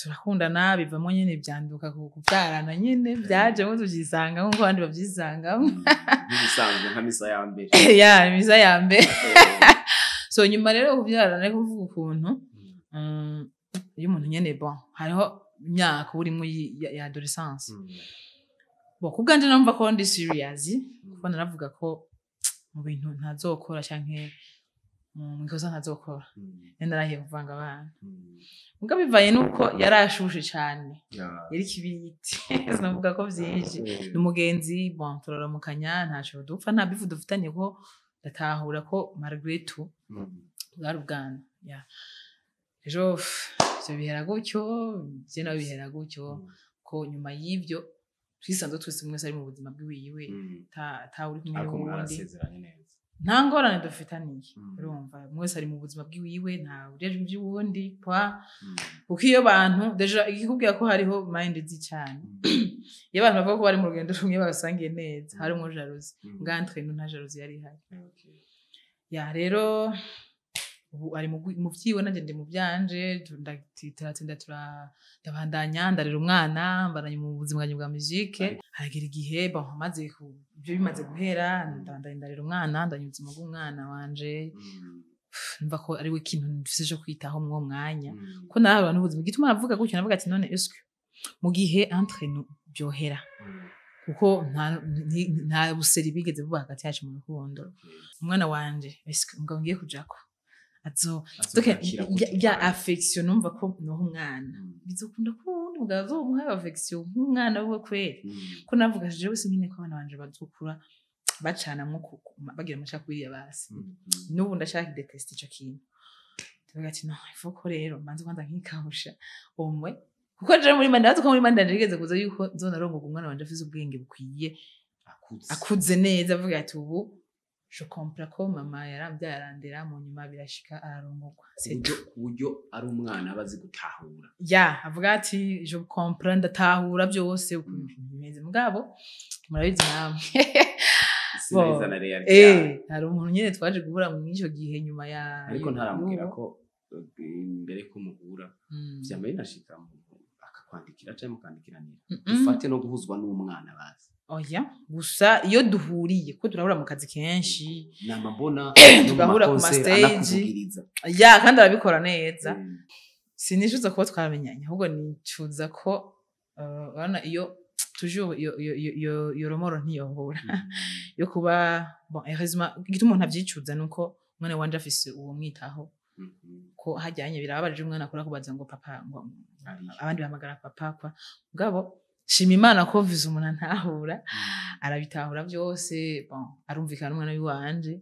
turakundana bivamo nyine byanduka kubyarana nyine byajemo tubyisanga nkuko abandi babyisangamo. N'ibisanzwe nka misa ya mbere. Ya, misa ya mbere. So nyuma rero kubyarana ariko kuvuga ukuntu iyo umuntu nyene bon hariho imyaka urimo ya adolescence. Bon kubwanje numva ko ndi serious kuko naravuga ko mu bintu ntazokora canke mu ikosa ntazokora. Narahiye kuvanga abana. Muga bivaye nuko yarashushe cyane. Yari kibiti. Sinavuga ko vyinshi. Ni umugenzi bon turaramukanya ntaco dupfa nta bifu dufitanye ko ndatahura ko malgré tout bwari ubwana. Ya. Ejo ivyo bihera gutyo, je nawe bihera gutyo ko nyuma y'ivyo twisanzwe twese umwe ari mu buzima bwiwiwe ta uri kumwe n'uwundi. Nta ngorane dufitaniye urumva mwese ari mu buzima bwiwiwe nta ureje iby'uwundi kwa kuko iyo bantu deja ikikubwira ko hariho mind zicane iyo abantu bavuga ko bari mu rugendo rumwe basangiye neza harimo jalousie ngantwe nta jalousie yari ihari. Ya rero ubu ari mu vyiwe nanje ndi mu byanje turatinda ndabandanya ndarera umwana mbaranye mu buzima bwanjye bwa musique haragira igihe bon maze ibyo bimaze guhera ndabandanya ndarera umwana ndanye ubuzima bw'umwana wanje numva ko ari we kintu mfise cyo kwitaho mwo mwanya ko nawe abantu ubuzima gituma navuga gutyo navuga ati none est-ce que mu gihe entre nous byohera kuko nta buseri bigeze buba hagati yacu mu rukundo umwana wanje est-ce que mugabo ngiye kujako azo donc ya affection numva ko no umwana bizokunda ko undi mugabo azomuha affection nk'umwana wiwe kweri ko navuga jewe sinkine ko abana banje bazokura bacanamwo bagira amacakubiri basi n'ubu ndashaka detest ico kintu tuvuga ati no il faut ko rero manze kwanza nkikahusha umwe kuko je muri manda ko muri manda nigeze kuza yuko nzonarongoga umwana wanje afise ubwenge bukwiye akuze neza avuga ati ubu je comprends ko mama yarambyarandera mu nyuma birashika ararongogwa. C'est uburyo ari umwana abazi gutahura. Ya avuga ati je comprends ndatahura byose bimeze mugabo murabizi namwe. Sinizana reality. Hari umuntu nyene twaje guhura mu ico gihe nyuma ya ariko ntaramubwira ko imbere ko muhura vyambaye nashika akakwandikira cyangwa mukandikiranira. Ufate no guhuzwa n'umwana bazi. Oya gusa iyo duhuriye ko turahura mu kazi kenshi nama mbona tugahura ku stage ya kandi arabikora neza. Sinicuza ko twamenyanye ahubwo nicuza ko urabona iyo toujours iyo romoro ntiyohura yo kuba bon heureusement igituma umuntu avyicuza nuko umwana wanje afise uwo mwitaho ko hajyanye birababaje umwana akora kubaza ngo papa ngo abandi bahamagara papa kwa mugabo shima Imana ko vize umuntu antahura arabitahura byose bon arumvikana umwana wiwanje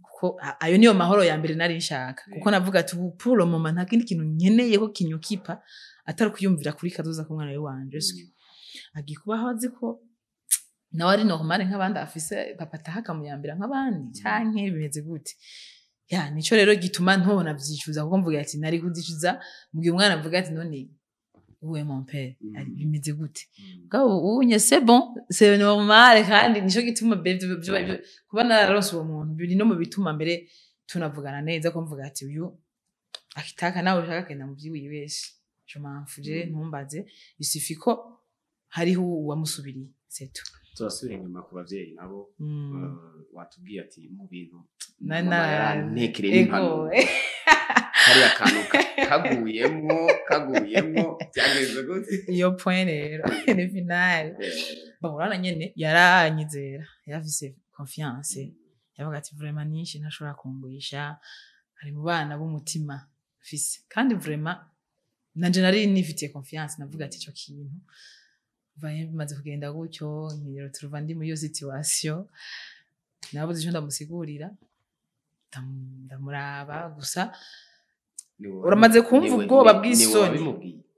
kuko ayo niyo mahoro ya mbere nari nshaka kuko navuga ati pour le moment nta kindi kintu nkeneye ko kinyukipa atari kuyumvira kuri kazoza ku mwana wiwanje agiye kubaho azi ko nawe ari normal nk'abandi afise papa ataha akamuyambira nk'abandi canke bimeze gute. Ya nico rero gituma ntobona vyicuza kuko mvuga ati nari kuzicuza mugihe umwana avuga ati none où est mon père bimeze gute mugabo unye c'est bon c'est normal kandi nico gituma kuba nararonse uwo muntu biri no mu bituma mbere tunavugana neza ko mvuga ati uyu akitaka nawe ushaka kenda mu vyiwiwe wese je m'en fous ntumbaze il suffit ko hariho uwamusubiriye c'est tout. Turasubira inyuma ku bavyeyi nabo watubwiye ati mu bintu ntekere n'impanuro hari akantu kaguyemwo byageze gute iyo point rero ni finale. Bon urabona nyene yaranyizera yarafise confiance yavuga ati vraiment nishi ntashobora kungurisha ari mu bana b'umutima mfise kandi vraiment nanje nari nifitiye confiance navuga ati ico kintu bimaze kugenda gutyo nkiro turuva ndi muri iyo situation nabuze ico ndamusigurira ndamuraba gusa uramaze kumva ubwoba bw'isoni.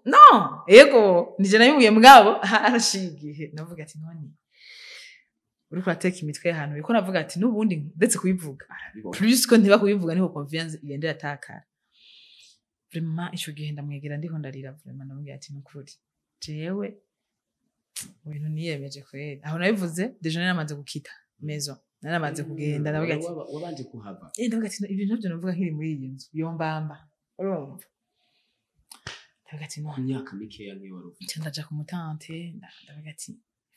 No, ego nije nabimubwiye, mugabo harashiye igihe navuga ati none uriko urateka imitwe y'ahantu, biko navuga ati n'ubundi ndetse kubivuga Arabibona. Plus ko ntiba kubivuga niho confiance igenda iratakara. Vraiment ico gihe ndamwegera, ndiho ndarira, vraiment ndamubwira ati nukuri jewe mu bintu niyemeje kweri. Aho nabivuze déjà nari namaze gukita maison, nari namaze kugenda. Ndavuga ati Wabanje kuhava. Ndavuga ati ibintu navyo navuga nkiri muri iyi nzu yombamba, urumva, ndavuga ati no Ku myaka mikeya nk'iyo wari ufite. Nca ndaja ku mutante, ndavuga ati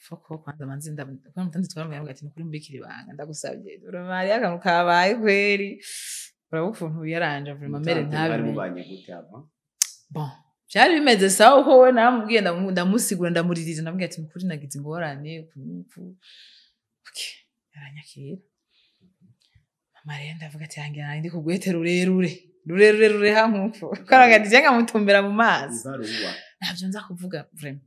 foko kwanza manze kuko mutante twaramubwira, ndavuga ati nukuri mbikira ibanga, ndagusabye, vraiment hariyo akantu kabaye kweri, uraba ukuntu wiyaranja, vraiment mere Mutante mwari ntabimenye. Mubanye gute ava? Bon, vyari bimeze sawa, uko we naramubwiye, ndamusigura, ndamuririza, ndamubwira ati nukuri nagize ingorane uku n'uku. Okay, aranyakira. Mama rero ndavuga ati yangira nari ndi kugwete rurerure rurerure rureha nkuko karaga ati nkamutumbera mu maso. Ibaruwa. Ntabyo nza kuvuga vraiment.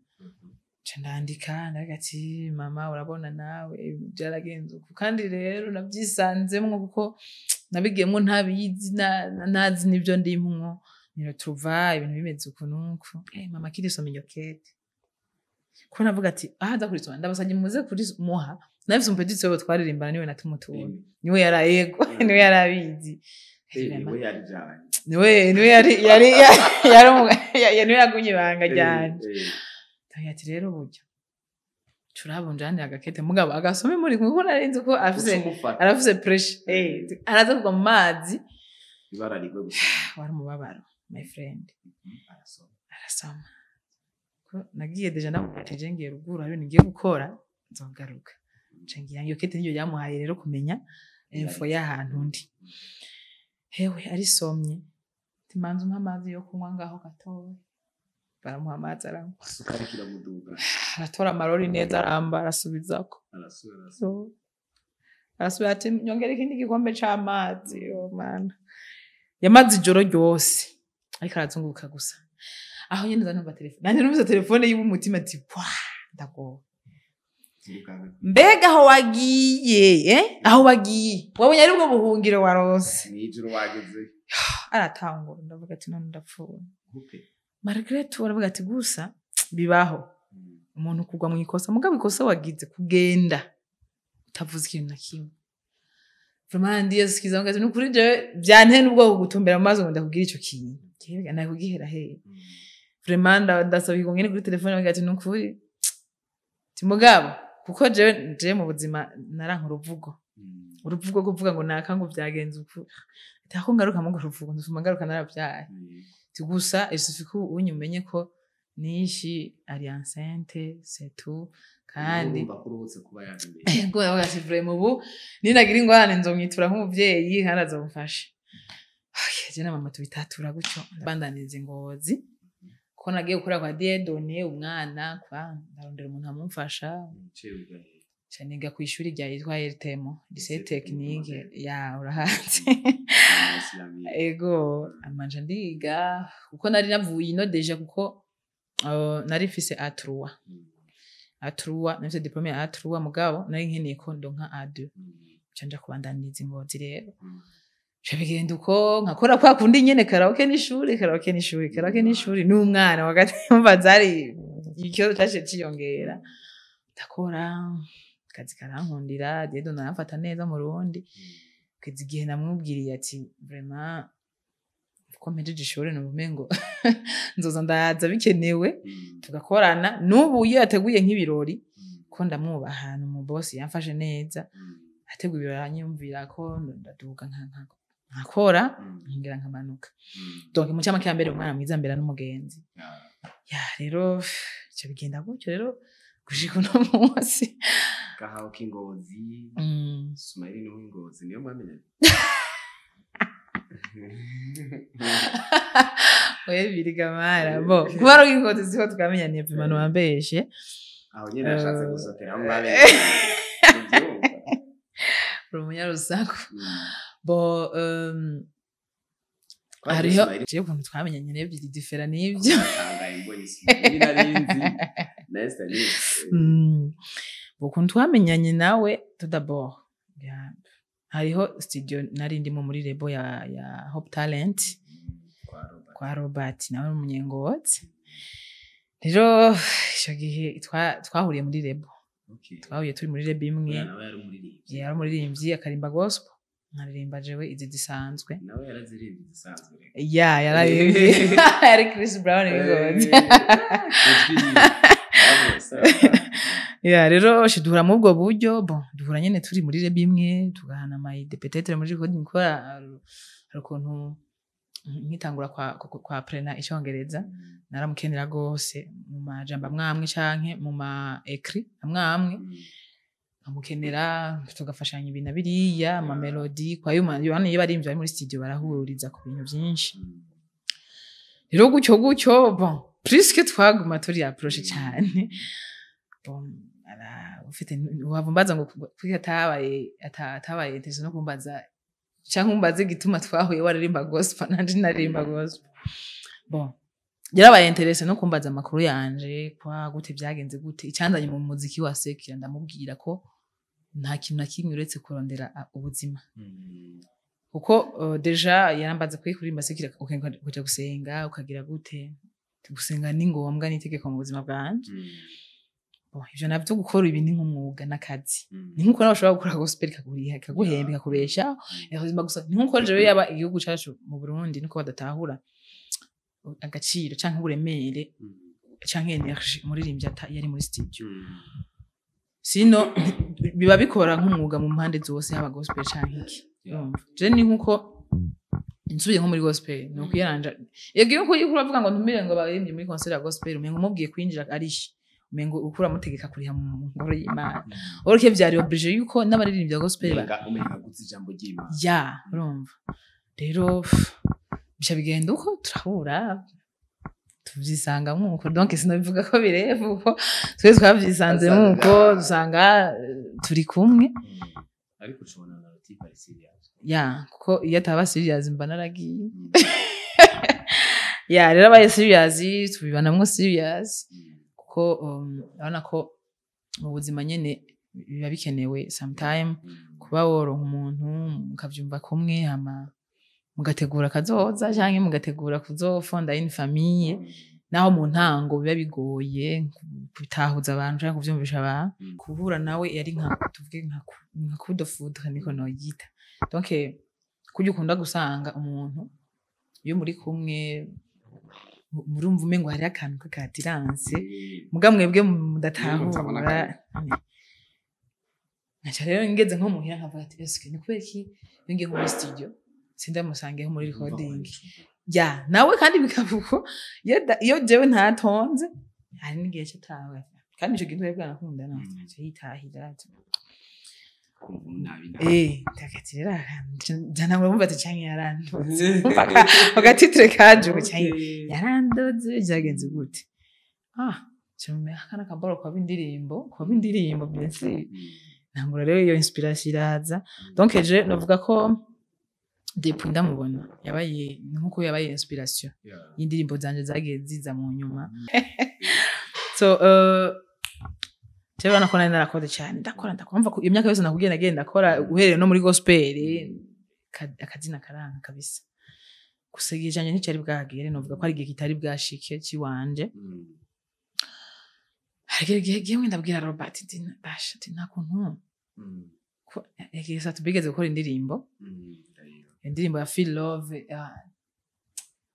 Nca ndandika, ndavuga ati mama, urabona nawe byaragenze uku, kandi rero nabyisanzemwo kuko nabigiyemwo ntabizi, ntazi n'ibyo ndimwo, niro tuva ibintu bimeze uku n'uku. Mama akirisoma iyo kete, ko navuga ati aha nza kurisoma, ndabasabye muze kurimuha. Nafise umu petit sœur twaririmbana, niwe natumutura, niwe yarayego, niwe yarabizi. Niwe yari janye. Niwe yari niwe yagumye ibanga ryanje. Ndavuga ati rero burya turabunjanira agakete, mugabo agasome muri kumwe, kuko nari nzi ko afise Ucumufata. arafise pressure, araza kugwa mu mazi. Ibara rigwe gusa. Wari umubabaro, my friend. Arasoma. Arasoma. Ko nagiye déjà namubwira ngiye ruguru, hari ibintu ngiye gukora, nzogaruka. Nca ngira iyo kete niyo yamuhaye rero kumenya info y'ahantu ndi. Hewe, arisomye ati manza umpe amazi yo kunywa ngaho gatoya. Baramuha amazi, aranywa. Isukari kiramuduga. Aratora amarori neza, aramba, arasubizako. Arasubira, arasubira. So, arasubira ati nyongera ikindi gikombe c'amazi. Yo mana, yamaze ijoro ryose ariko arazunguruka gusa. Aho nyene nza numva telefone nanje, numvise telefone yiwe, umutima ati wa ndagowe. Yirukanga. Mbega aho wagiye, eh? Aho wagiye wabonye ari bwo buhungiro waronse? Mw'ijoro wageze. Aratangura, ndavuga ati none ndapfuye. Nkupe. Margaret aravuga ati gusa bibaho umuntu kugwa mu ikosa, mugabo ikosa wagize kugenda utavuze ikintu na kimwe. Vraiment ndiyesikiza ngo nukuri jewe byanteye n'ubwoba gutumbera mu maso ngo ndakubwira ico kintu. Jewe nakugihera he? Vraiment ndasaba ikongene kuri telefone, bagira ati nukuri ti mugabo kuko jewe mu buzima naranka uruvugo, uruvugo kuvuga ngo naka ngo byagenze uku, atako ngaruka mu ruvugo ndufuma ngaruka narabyaye. Ti gusa il suffit ko unyu ko nishi ari enceinte, c'est tout. Kandi urumva ko uruhutse kuba yabimenye. Ngo ndavuga ati vraiment ubu ninagira ingorane nzomwitura nk'umuvyeyi kandi azomfasha. Okay, je na mama tubitatura gutyo, bandaniriza ingozi ko nagiye gukora kwa Dieudonné umwana, kwa ndarondera umuntu amumfasha. Ciye wiga hehe? Nca niga kw'ishuri rya yitwa RTM, lycée Lycée technique. Technique. Ya, urahazi. Islamique. Ego, amanja ndiga kuko nari navuye ino déjà, kuko nari mfise A3. A3, nafise diplôme ya A3, mugabo nari nkeneye ko ndonka A2. Nca nja kubandaniriza ingozi rero. Nca bigenda uko, nkakora kwa kundi nyene, karaoke n'ishuri, karaoke n'ishuri, karaoke n'ishuri n'umwana wagati. Umva zari ikibazo caciye ciyongera. Ndakora akazi karankundira, Dieudonné aramfata neza mu Rundi kugeza igihe namubwiriye ati vraiment ko mpejeje ishuri, numva umengo nzoza ndaza bikenewe tugakorana. N'ubu iyo yateguye nk'ibirori, ko ndamwubaha, ni umubosi yamfashe neza, ateguye ibirori aranyumvira ko ndaduga nkakora, nkongera nkamanuka. Donc mu cyama mbere umwana mwiza mbere n'umugenzi ya. Rero bica bigenda gutyo rero gushika uno munsi. Gahawe k'ingozi. Sumayeli ni uw'ingozi, niyo mwamenyanye? Oya, birigamara bo kuba ari ingozi siho twamenyaniye, pima ntiwambeshe. Aho nyine yashatse gusotera aho mwamenyanye. Ubyumva? Uri umunyarusaku. Bo Twari hariho Sumayeli. jewe ukuntu twamenyanye rero biri différent n'ibyo. Natangaye mbonye Sumayeli nari nzi na Esther ni Ukuntu twamenyanye nawe, tout d'abord hariho studio nari ndimo muri label ya Hope Talent kwa Robert. Kwa Robert, nawe ni umunyengozi. Rero ico gihe twahuriye muri label. Twahuye turi muri label imwe. Oya, nawe yari umuririmbyi. Yari umuririmbyi, akarimba gospel, nkaririmba jewe izi zisanzwe. Nawe yarazirimbye zisanzwe rero. Ya, yararimbye, yari Chris Brown w'Ingozi. Ijwi ryiwe. Bravo, sawa. Ya, rero shi duhura muri ubwo buryo. Bon, duhura nyene turi muri label imwe, tugahana ama idées peut-être muri recording, kubera hari ukuntu nkitangura kwa prena icongereza naramukenera gose mu majambo amwe amwe canke mu ma écrit amwe amwe, nkamukenera tugafashanya ibi na biriya, ama mélodie kwa yuma. Yohana iyo barimvye bari muri studio barahuriza ku bintu vyinshi. Rero gutyo gutyo, bon, puisque twaguma turi approche cyane, bon, ufite wava umbaza ngo kuki atabaye intéressé no kumbaza canke umbaze igituma twahuye waririmba gospel nanje naririmba gospel. Bon, yarabaye intéressé no kumbaza amakuru yanje, kwa gute byagenze, gute icyanzanye mu muziki wa secular. Ndamubwira ko nta kintu na kimwe uretse kurondera ubuzima, kuko déjà yarambaza kuri kuririmba secular ukaja gusenga ukagira gute. Gusenga ni ngombwa, ni itegeko mu buzima bwanje. Bon, ivyo navyo gukora ibi ni nk'umwuga n'akazi, ni nkuko nawe ushobora gukora gospel ikakuriha, ikaguhemba, ikakubeshaho ubuzima. Gusa ni nkuko jewe yaba igihugu cacu mu Burundi nuko badatahura agaciro canke uburemere canke énergie umuririmbyi yari muri studio. Sino biba bikora nk'umwuga mu mpande zose, haba gospel canke iki. Urumva, je ni nkuko nsubiye nko muri gospel ni ukuyaranja. Yego, iyo uriko uravuga ngo ntumire ngo abaririmbyi muri concert ya gospel, umengo umubwiye kwinjira arishe, umengo uko uramutegeka kuriha mu ngoro y'Imana. Ureke vyari obligé yuko n'abaririmbyi ba gospel Umenga guza ijambo ry'Imana. Ya, urumva rero, pff, bica bigenda uko, turahura, tuvyisangamwo uko. Donc sinabivuga ko birefu uko twe twavyisanzemwo uko, dusanga turi kumwe. Ariko ucubona na type ari serious. Ya, kuko iyo ataba serious mba naragiye. Ya, rero abaye serious, tubibanamwo serious, kuko urabona ko mu buzima nyene biba bikenewe sometime kuba woronka umuntu mukavyumva kumwe, hama mugategura kazoza canke mugategura kuzofonda une famille, naho mu ntango biba bigoye kubitahuza abantu canke kuvyumvisha abantu. Guhura nawe yari nka, tuvuge nka coup de foudre, niko noyita. Donc kurya ukunda gusanga umuntu iyo muri kumwe murumva umengo hariho akantu k'aka attirance, muga mwebwe mudatahura. Nkaca rero ngeze nko muhira nkavuga ati: "Eske ni kubera iki iyo ngiye nko muri studio sindamusangeho muri recording?" Ya, nawe kandi bikaba uko, iyo jewe ntatonze hari n'igihe cyo tawe, kandi ico gihe twari bwanakundana, aca yitahira ati Kumva nabi. Ndagati rero ntanangura kumva ati canke yarandoze. Agatitire kaje ngo canke yarandoze, byagenze gute? Ah, cumi akana kamboro kwaba indirimbo, bien sûr. Ntangura rero iyo inspiration iraza. Donc je novuga ko depuis ndamubona yabaye nkuko yabaye inspiration y'indirimbo zanje zagiye ziza mu nyuma. So jewe urabona ko nari narakoze cyane, ndakora, ndakora ko iyo myaka yose nakubwiye nagiye ndakora, uhereye no muri gospel, akazina karanga kabisa. Gusa igihe canje nticari bwagere, novuga ko ari igihe kitari bwashike ciwanje. Hari igihe kimwe ndabwira Robert ati: "Basha," ati, "nta kuntu igihe sa tubigeze gukora indirimbo, indirimbo ya Feel Love." Ah,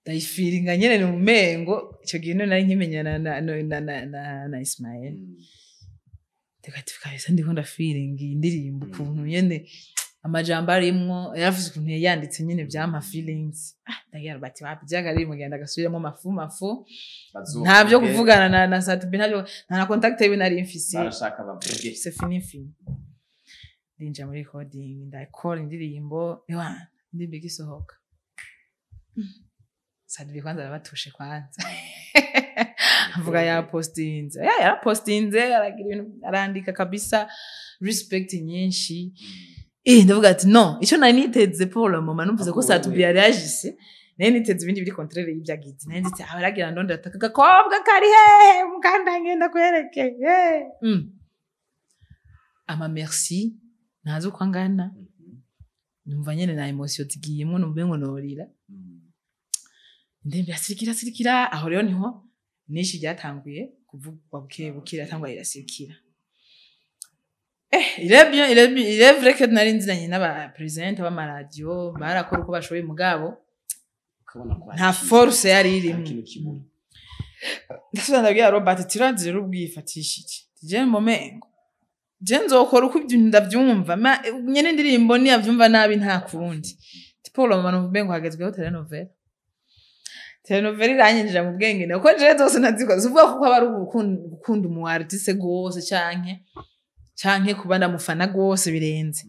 ndayifiringa nyene, ni umengo ico gihe none nari nkimenyana na Ismael. Ndagati kabisa ndiko ndafiringa iyi ndirimbo, ukuntu nyene amajambo arimwo, yaravuze ukuntu yayanditse nyene vyampa feelings. Ah, ndagira bati wapi vyakari mugenda agasubiramo mafu mafu, nta byo kuvugana na Sat-B, ntabyo, nta na contact yiwe nari mfise. Barashaka bavuge. C'est fini fini. Ndinjira muri recording, ndakora indirimbo. Ewa, indirimbo igisohoka, Sat-B kwanza arabatushe, kwanza avuga yapostinze, ya yarapostinze, aragira ibintu arandika kabisa, respect nyinshi. Ndavuga ati no, icyo nari niteze pour le moment, numvise ko Sat-B yaragise, nari niteze ibindi biri contraire y'ibyo agize. Nari nzi aho aragira ndondera ati: "Aka gakobwa kari hehe? Mukanda ngenda kwereke." Ama merci ntazi uko angana. Numva nyene na émotion zigiyemwo, numva ngo norira. Ndembe asirikira sirikira. Aho rero niho Nishi ryatanguye kuvugwa buke buke, iratangwa, irasikira. Il est bien, il est bien, il est vrai que nari nzinanye n'aba president b'amaradiyo, barakora uko bashoboye, mugabo Ukabona ko hari nta force yari hari irimo. ikintu kibura. Ndasubira ndabwira Robert, turazi rero ubwifatishije, je momengo je nzokora uko ibyo ndavyumva, nyene indirimbo niyavyumva nabi nta kundi. Paul mama, numva ngo hagezweho telenovela. Telenovela iranyinjira mu bwenge, nako jewe zose ntazikoze, uvuga kuko aba ari gukunda umu artiste gose canke kuba ndamufana gose birenze.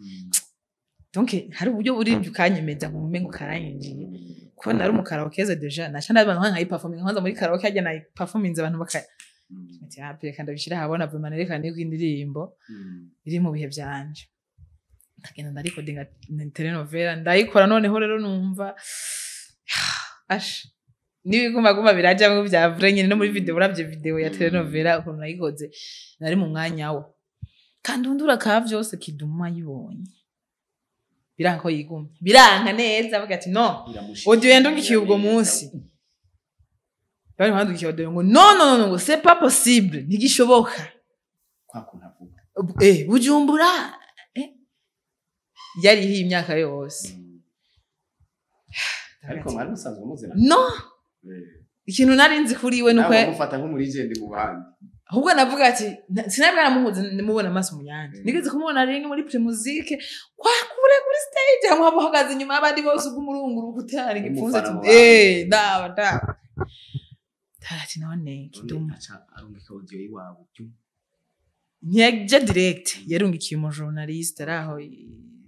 Donc hari uburyo buribyo ukanyemeza ngo umengo karanyinjiye, kuko nari mu karaoke déjà, naca ndabantu nkayiperforminga nkanza muri karaoke hajya, nayiperforminze abantu baka ati: "Ah, reka ndabishira ahabona vraiment, nerekane ko indirimbo iri mu bihe vyanje." Ndagenda ndarikodinga telenovela, ndayikora. Noneho rero numva asha n'ibigumaguma birajamwo vya vrai nyene. No muri video, uravye video ya telenovela ukuntu nayikoze, nari mu mwanya wo kandi undura ka vyose. Kiduma ayibonye biranka ko yigumye, biranka neza, avuga ati: "No." Audio yandungikiye ubwo munsi, bari bandukiye audio ngo: "No, no, no, ngo c'est pas possible, ntigishoboka." Kwa kuntu avuga. Bujumbura yarihiye imyaka yose. Ariko mwari musanzwe muzina? No, ikintu nari nzi kuri we nuko Nawe mufata nk'umulegend mu bandi. Ahubwo navuga ati sinari bwaramuhuze, nimubona amaso mu yandi. Nigeze kumubona rimwe muri Primusic kwa kure kuri stage, hamwe haba uhagaze inyuma y'abandi bose, ubwo umurunguru gutera igipfunsi ati Umufana mu bandi. Ndaba ndaba ati: "None Kiduma." Aca arungika audio y'iwabo. Ntiyaja direct, yarungikiye umu journaliste araho,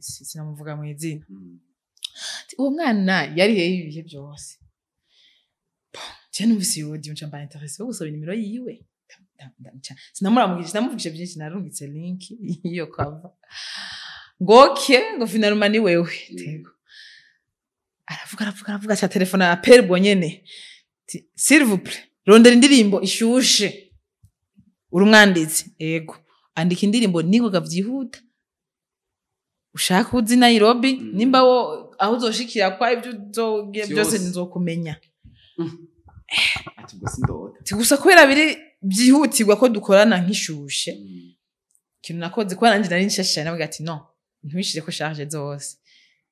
sinamuvuga mu izina. Ati, uwo mwana yari hehe ibihe byose? Bon, je numvise iyo audio, nca mba intéressé yo gusaba inimero yiwe. Sinamuramukije, sinamuvugije byinshi, narungitse link y'iyo cover ngo ok, ngo finalement ni wewe. Tego aravuga, aravuga, aravuga, aca telefone appel ubwo nyene ati: "S'il vous plaît, rondera indirimbo ishushe, uri umwanditsi, ego, andika indirimbo ningoga vyihuta, ushaka uzi Nairobi." Nimba wo aho uzoshikira kwa ibyo uzogira byose Vyose. Nzokumenya. Ati ubwo sindota. Ati gusa kubera biri byihutirwa ko dukorana nk'ishushe. Ikintu nakoze, kubera nanjye nari nshashe cyane, navuga ati: "No, ntwishire ko charge zose,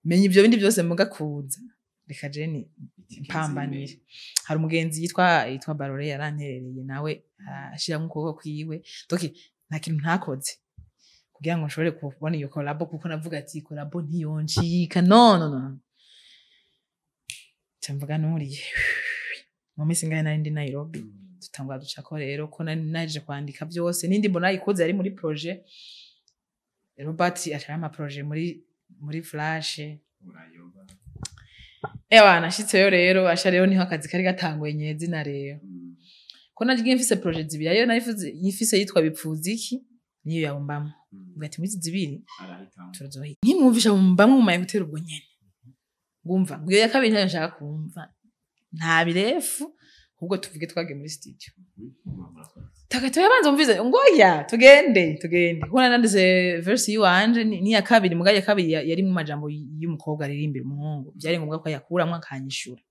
menya ibyo bindi byose muga kuza, reka jeni mpambanire." Hari umugenzi yitwa Barore yaranterereye, nawe ashiramo ukuboko kwiwe. Donc nta kintu ntakoze kugira ngo nshobore kubona iyo collabo, kuko navuga ati: "Collabo ntiyoncika, no, no, no." Nca mvuga nuriye mu minsi ingahe nari ndi Nairobi, dutangura ducako rero ko nari naje kwandika byose n'indi mbona nayikoze yari muri projet. Robert ashira ama projet muri flash. Urayoba. Ewa, nashitseyo rero, asha rero niho akazi kari gatanguye nyezina rero, ko nagiye mfise projet zibiri, ariyo nari mfise yitwa Bipfuziki niyo yabumbamo. Mvuga ati muri izi zibiri Arahitamo. tuzohita nkimwumvisha bumbamwe mu mayekuteri ubwo nyene, ngumva ngo iyo ya kabiri ntayo nshaka kumva, nta birefu, ahubwo tuvuge twagiye muri studio. Tagato yabanza umvize ngo ya tugende, tugende, kuko nanditse verse yiwanje ni ya kabiri, muga ya kabiri yari mu majambo y'umukobwa aririmbira umuhungu, byari ngombwa ko yakuramwo akanyishura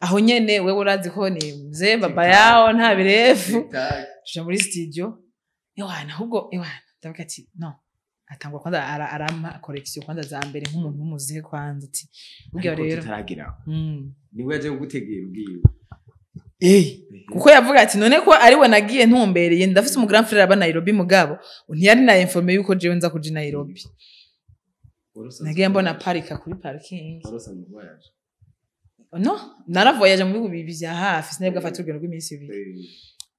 aho nyene. Wewe urazi ko ni mzee baba yao, nta birefu, tuja muri studio. Ewana, ahubwo ewana ndavuga ati no, atangwa kwanza arampa correction kwanza za mbere nk'umuntu w'umuzehe kwanza, ati burya Ariko rero tutarageraho, niwe yaje kugutegera ubwiwe? Kuko yavuga ati none ko ari we nagiye ntumbereye, ndafise umu grand frère aba Nairobi, mugabo ntiyari na informé yuko jewe nza kuja i Nairobi. Nagiye mbona parika kuri parking. Wari usanzwe voyage? No, naravoyaje mu bihugu bibiri vya hafi, sinari bwafate urugendo rw'iminsi 2.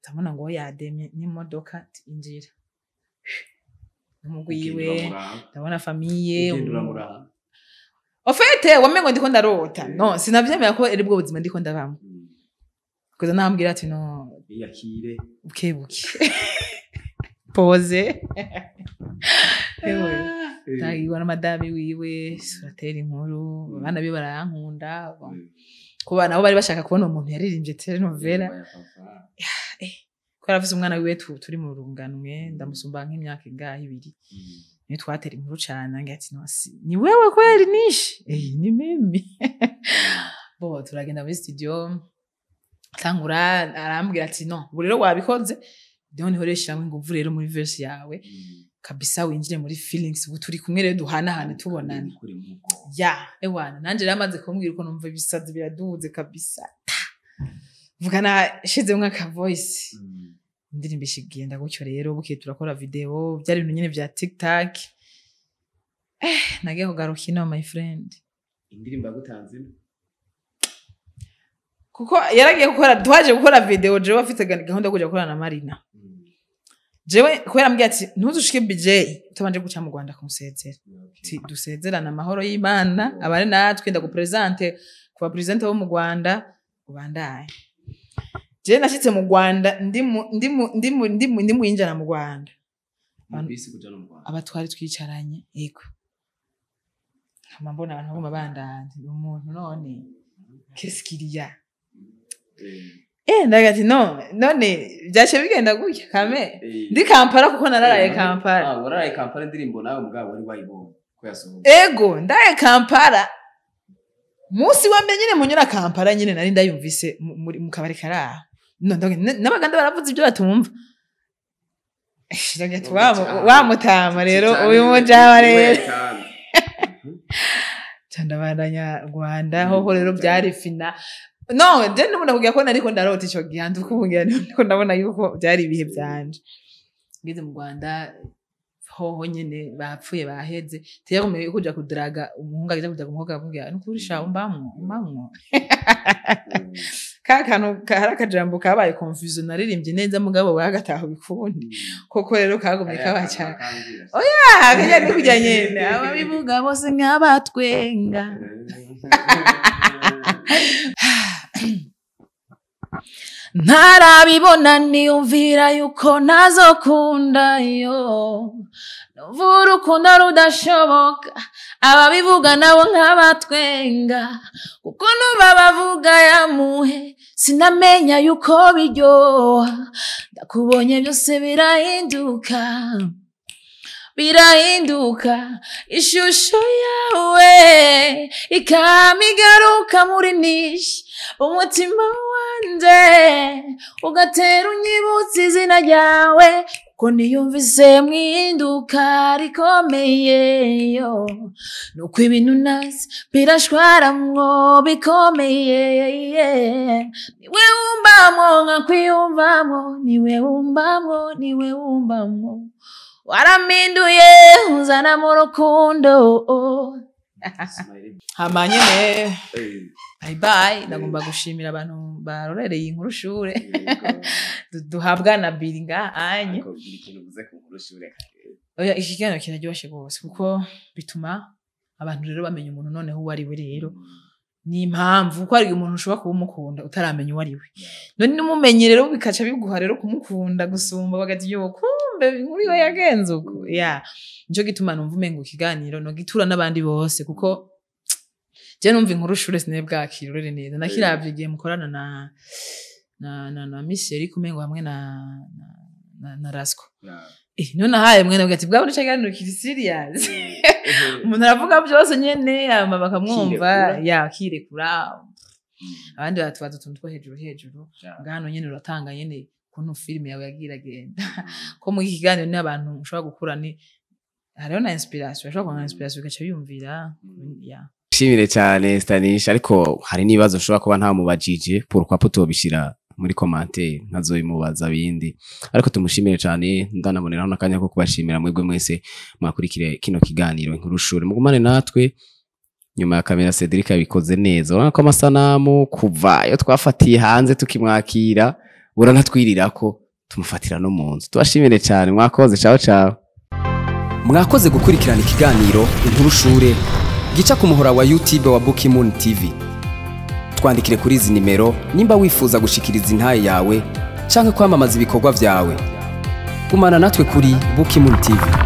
Ndabona ngo yademye n'imodoka, ati injira n'umugwi Ugenda wiwe. uramuraba. Ndabona famille. Ugenda uramuraba. Au fait wamengo ndiko ndarota. No, sinavyemera ko ari bwo buzima ndiko ndabamo. Kuza nambwira ati no. Iyakire. Buke buke, pose ewe. Ndagirwa n'amadami wiwe, turatera inkuru, abana be barayankunda. Bon, kuba nabo bari bashaka kubona umuntu yaririmbye telenovela, kubera afise umwana wiwe turi mu runganwe, ndamusumba nk'imyaka ingahe, 2. Niyo twatera inkuru cane, nange ati: "No, ni wewe kweli Nishi?" "Eh, ni mimi." Bo turagenda muri studio. Tangura arambwira ati: "No, ubu rero wabikoze, noneho rero shiramo inguvu rero muri verse yawe kabisa, winjire muri feelings. Ubu turi kumwe rero, duhanahane, tubonana." Ya, ewana, nanje rero amaze kumbwira uko, numva ibisazi biraduze kabisa. Vuga nashizemwo aka voice, indirimbo ishigenda gutyo. Rero bukeye turakora video, byari ibintu nyene vya TikTok. Nagiye kugaruka ino, my friend. Indirimbo yagutanze? Kuko yaragiye gukora, twaje gukora video, jewe afite gahunda yo kuja gukorana na Marina. Jewe kubera ambwiye ati: "Ntuzushike BJ utabanje guca mu Rwanda kumusezera." Ati: "Dusezerane amahoro y'Imana abane natwe, ndagupresente ku bapresente bo mu Rwanda, ubandaye." Jewe nashitse mu Rwanda ndi mu yinjira mu Rwanda. Bisi kuja no mu Rwanda. Aba twari twicaranye, yego, nkama mbona abantu baguma bandanje umuntu, none qu'est-ce qu'il y a? Ndaga ati: "No, none byace bigenda gutya kame ndi Kampala?" Kuko nararaye Kampala. Ah, waraye Kampala, indirimbo nawe mugabo wari wayibonye ko yasohoye? Ego, ndaye Kampala munsi wa mbere nyine munyura Kampala nyine, nari ndayumvise mu kabari karaho. No, n'abaganda baravuze ibyo batumva. Ndaga ati: "Wa mutama rero, uyu mujama rero." Ndabandanya Rwanda hoho rero byari fina. No je ndabona kugira ko nariko ndarota ico gihe, ndikubwira ndiko ndabona yuko byari ibihe byanje. Ngeze mu Rwanda hoho nyene bapfuye baheze, teyagomeye kuja kudaraga umuhungu, ageze kuja umukobwa akamubwira: "Nukuri sha, umbamwo, umbamwo." Ka kantu hari akajambo kabaye confusion, naririmbye neza mugabo wagataho bikundi koko rero kagumye kaba cyane. Oya, kajya ni kujya nyene ababivuga bose nkabatwenga. Ntarabibona niyumvira yuko ntazokunda, yo numva urukundo rudashoboka, ababivuga nabo nkabatwenga, kuko numva bavuga yamuhe, sinamenya yuko biryoha. Ndakubonye byose birahinduka, birahinduka, ishusho yawe ikama igaruka muri nishi, umutima wanje ugatera unyibutsa izina ryawe, kuko niyumvise mwihinduka rikomeye. Yo nuko ibintu nazi birashwaramwo bikomeye, niwe wumbamwo nkakwiyumvamwo, niwe wumbamwo, niwe wumbamwo, warampinduye uzana mu rukundo. Hama nyene bye bye. Ndagomba gushimira abantu barorereye inkuru shure duhabwa na Biri ngaha anye. Oya, iki kiganiro kiraryoshe rwose, kuko bituma abantu rero bamenya umuntu noneho uwo ari we. Rero ni impamvu, kuko hari igihe umuntu ushobora kuba umukunda utaramenya uwo ari we, none n'umumenye rero bikaca biguha rero kumukunda gusumba, bagati: "Yo, kumbe inkuru iwe yagenze uko." Ya, nico gituma numva umenga ikiganiro nogitura n'abandi bose, kuko je numva inkuru shure sinari bwakirore neza. Nakiravye igihe mukorana na Miss Eric, umengo hamwe na Rasco. None ahaye mwene avuga ati: "Bwabona ico kiganiro kiri serious." Umuntu aravuga byose nyene, hama bakamwumva. Akirekura. Ya, akirekura. Abandi baratubaza utuntu two hejuru hejuru, ngahano nyene uratanga nyene ukuntu filime yawe yagiye iragenda, ko muri iki kiganiro ni abantu ushobora gukura, ni hariho na inspiration, ushobora kuronka inspiration ugaca wiyumvira ya. Shimire cyane Stanisha, ariko hari n'ibibazo ushobora kuba ntamubajije, pourquoi pas tobishira muri commentaire nkazobimubaza bindi. Ariko tumushimire cyane, ndanaboneraho n'akanya ko kubashimira mwebwe mwese mwakurikire kino kiganiro Inkuru Shure. Mugumane natwe nyuma ya kamera. Cedric yabikoze neza, urabona ko amasanamu kuva ayo twafatiye hanze tukimwakira buranatwirirako tumufatira no mu nzu. Tubashimire cyane, mwakoze. Ciao ciao. Mwakoze gukurikirana ikiganiro Inkuru Shure gica ku muhora wa YouTube wa Bukimoon TV. Twandikire kuri izi nimero nimba wifuza gushikiriza intaye yawe canke kwamamaza ibikorwa vyawe. Gumana natwe kuri Bukimoon TV.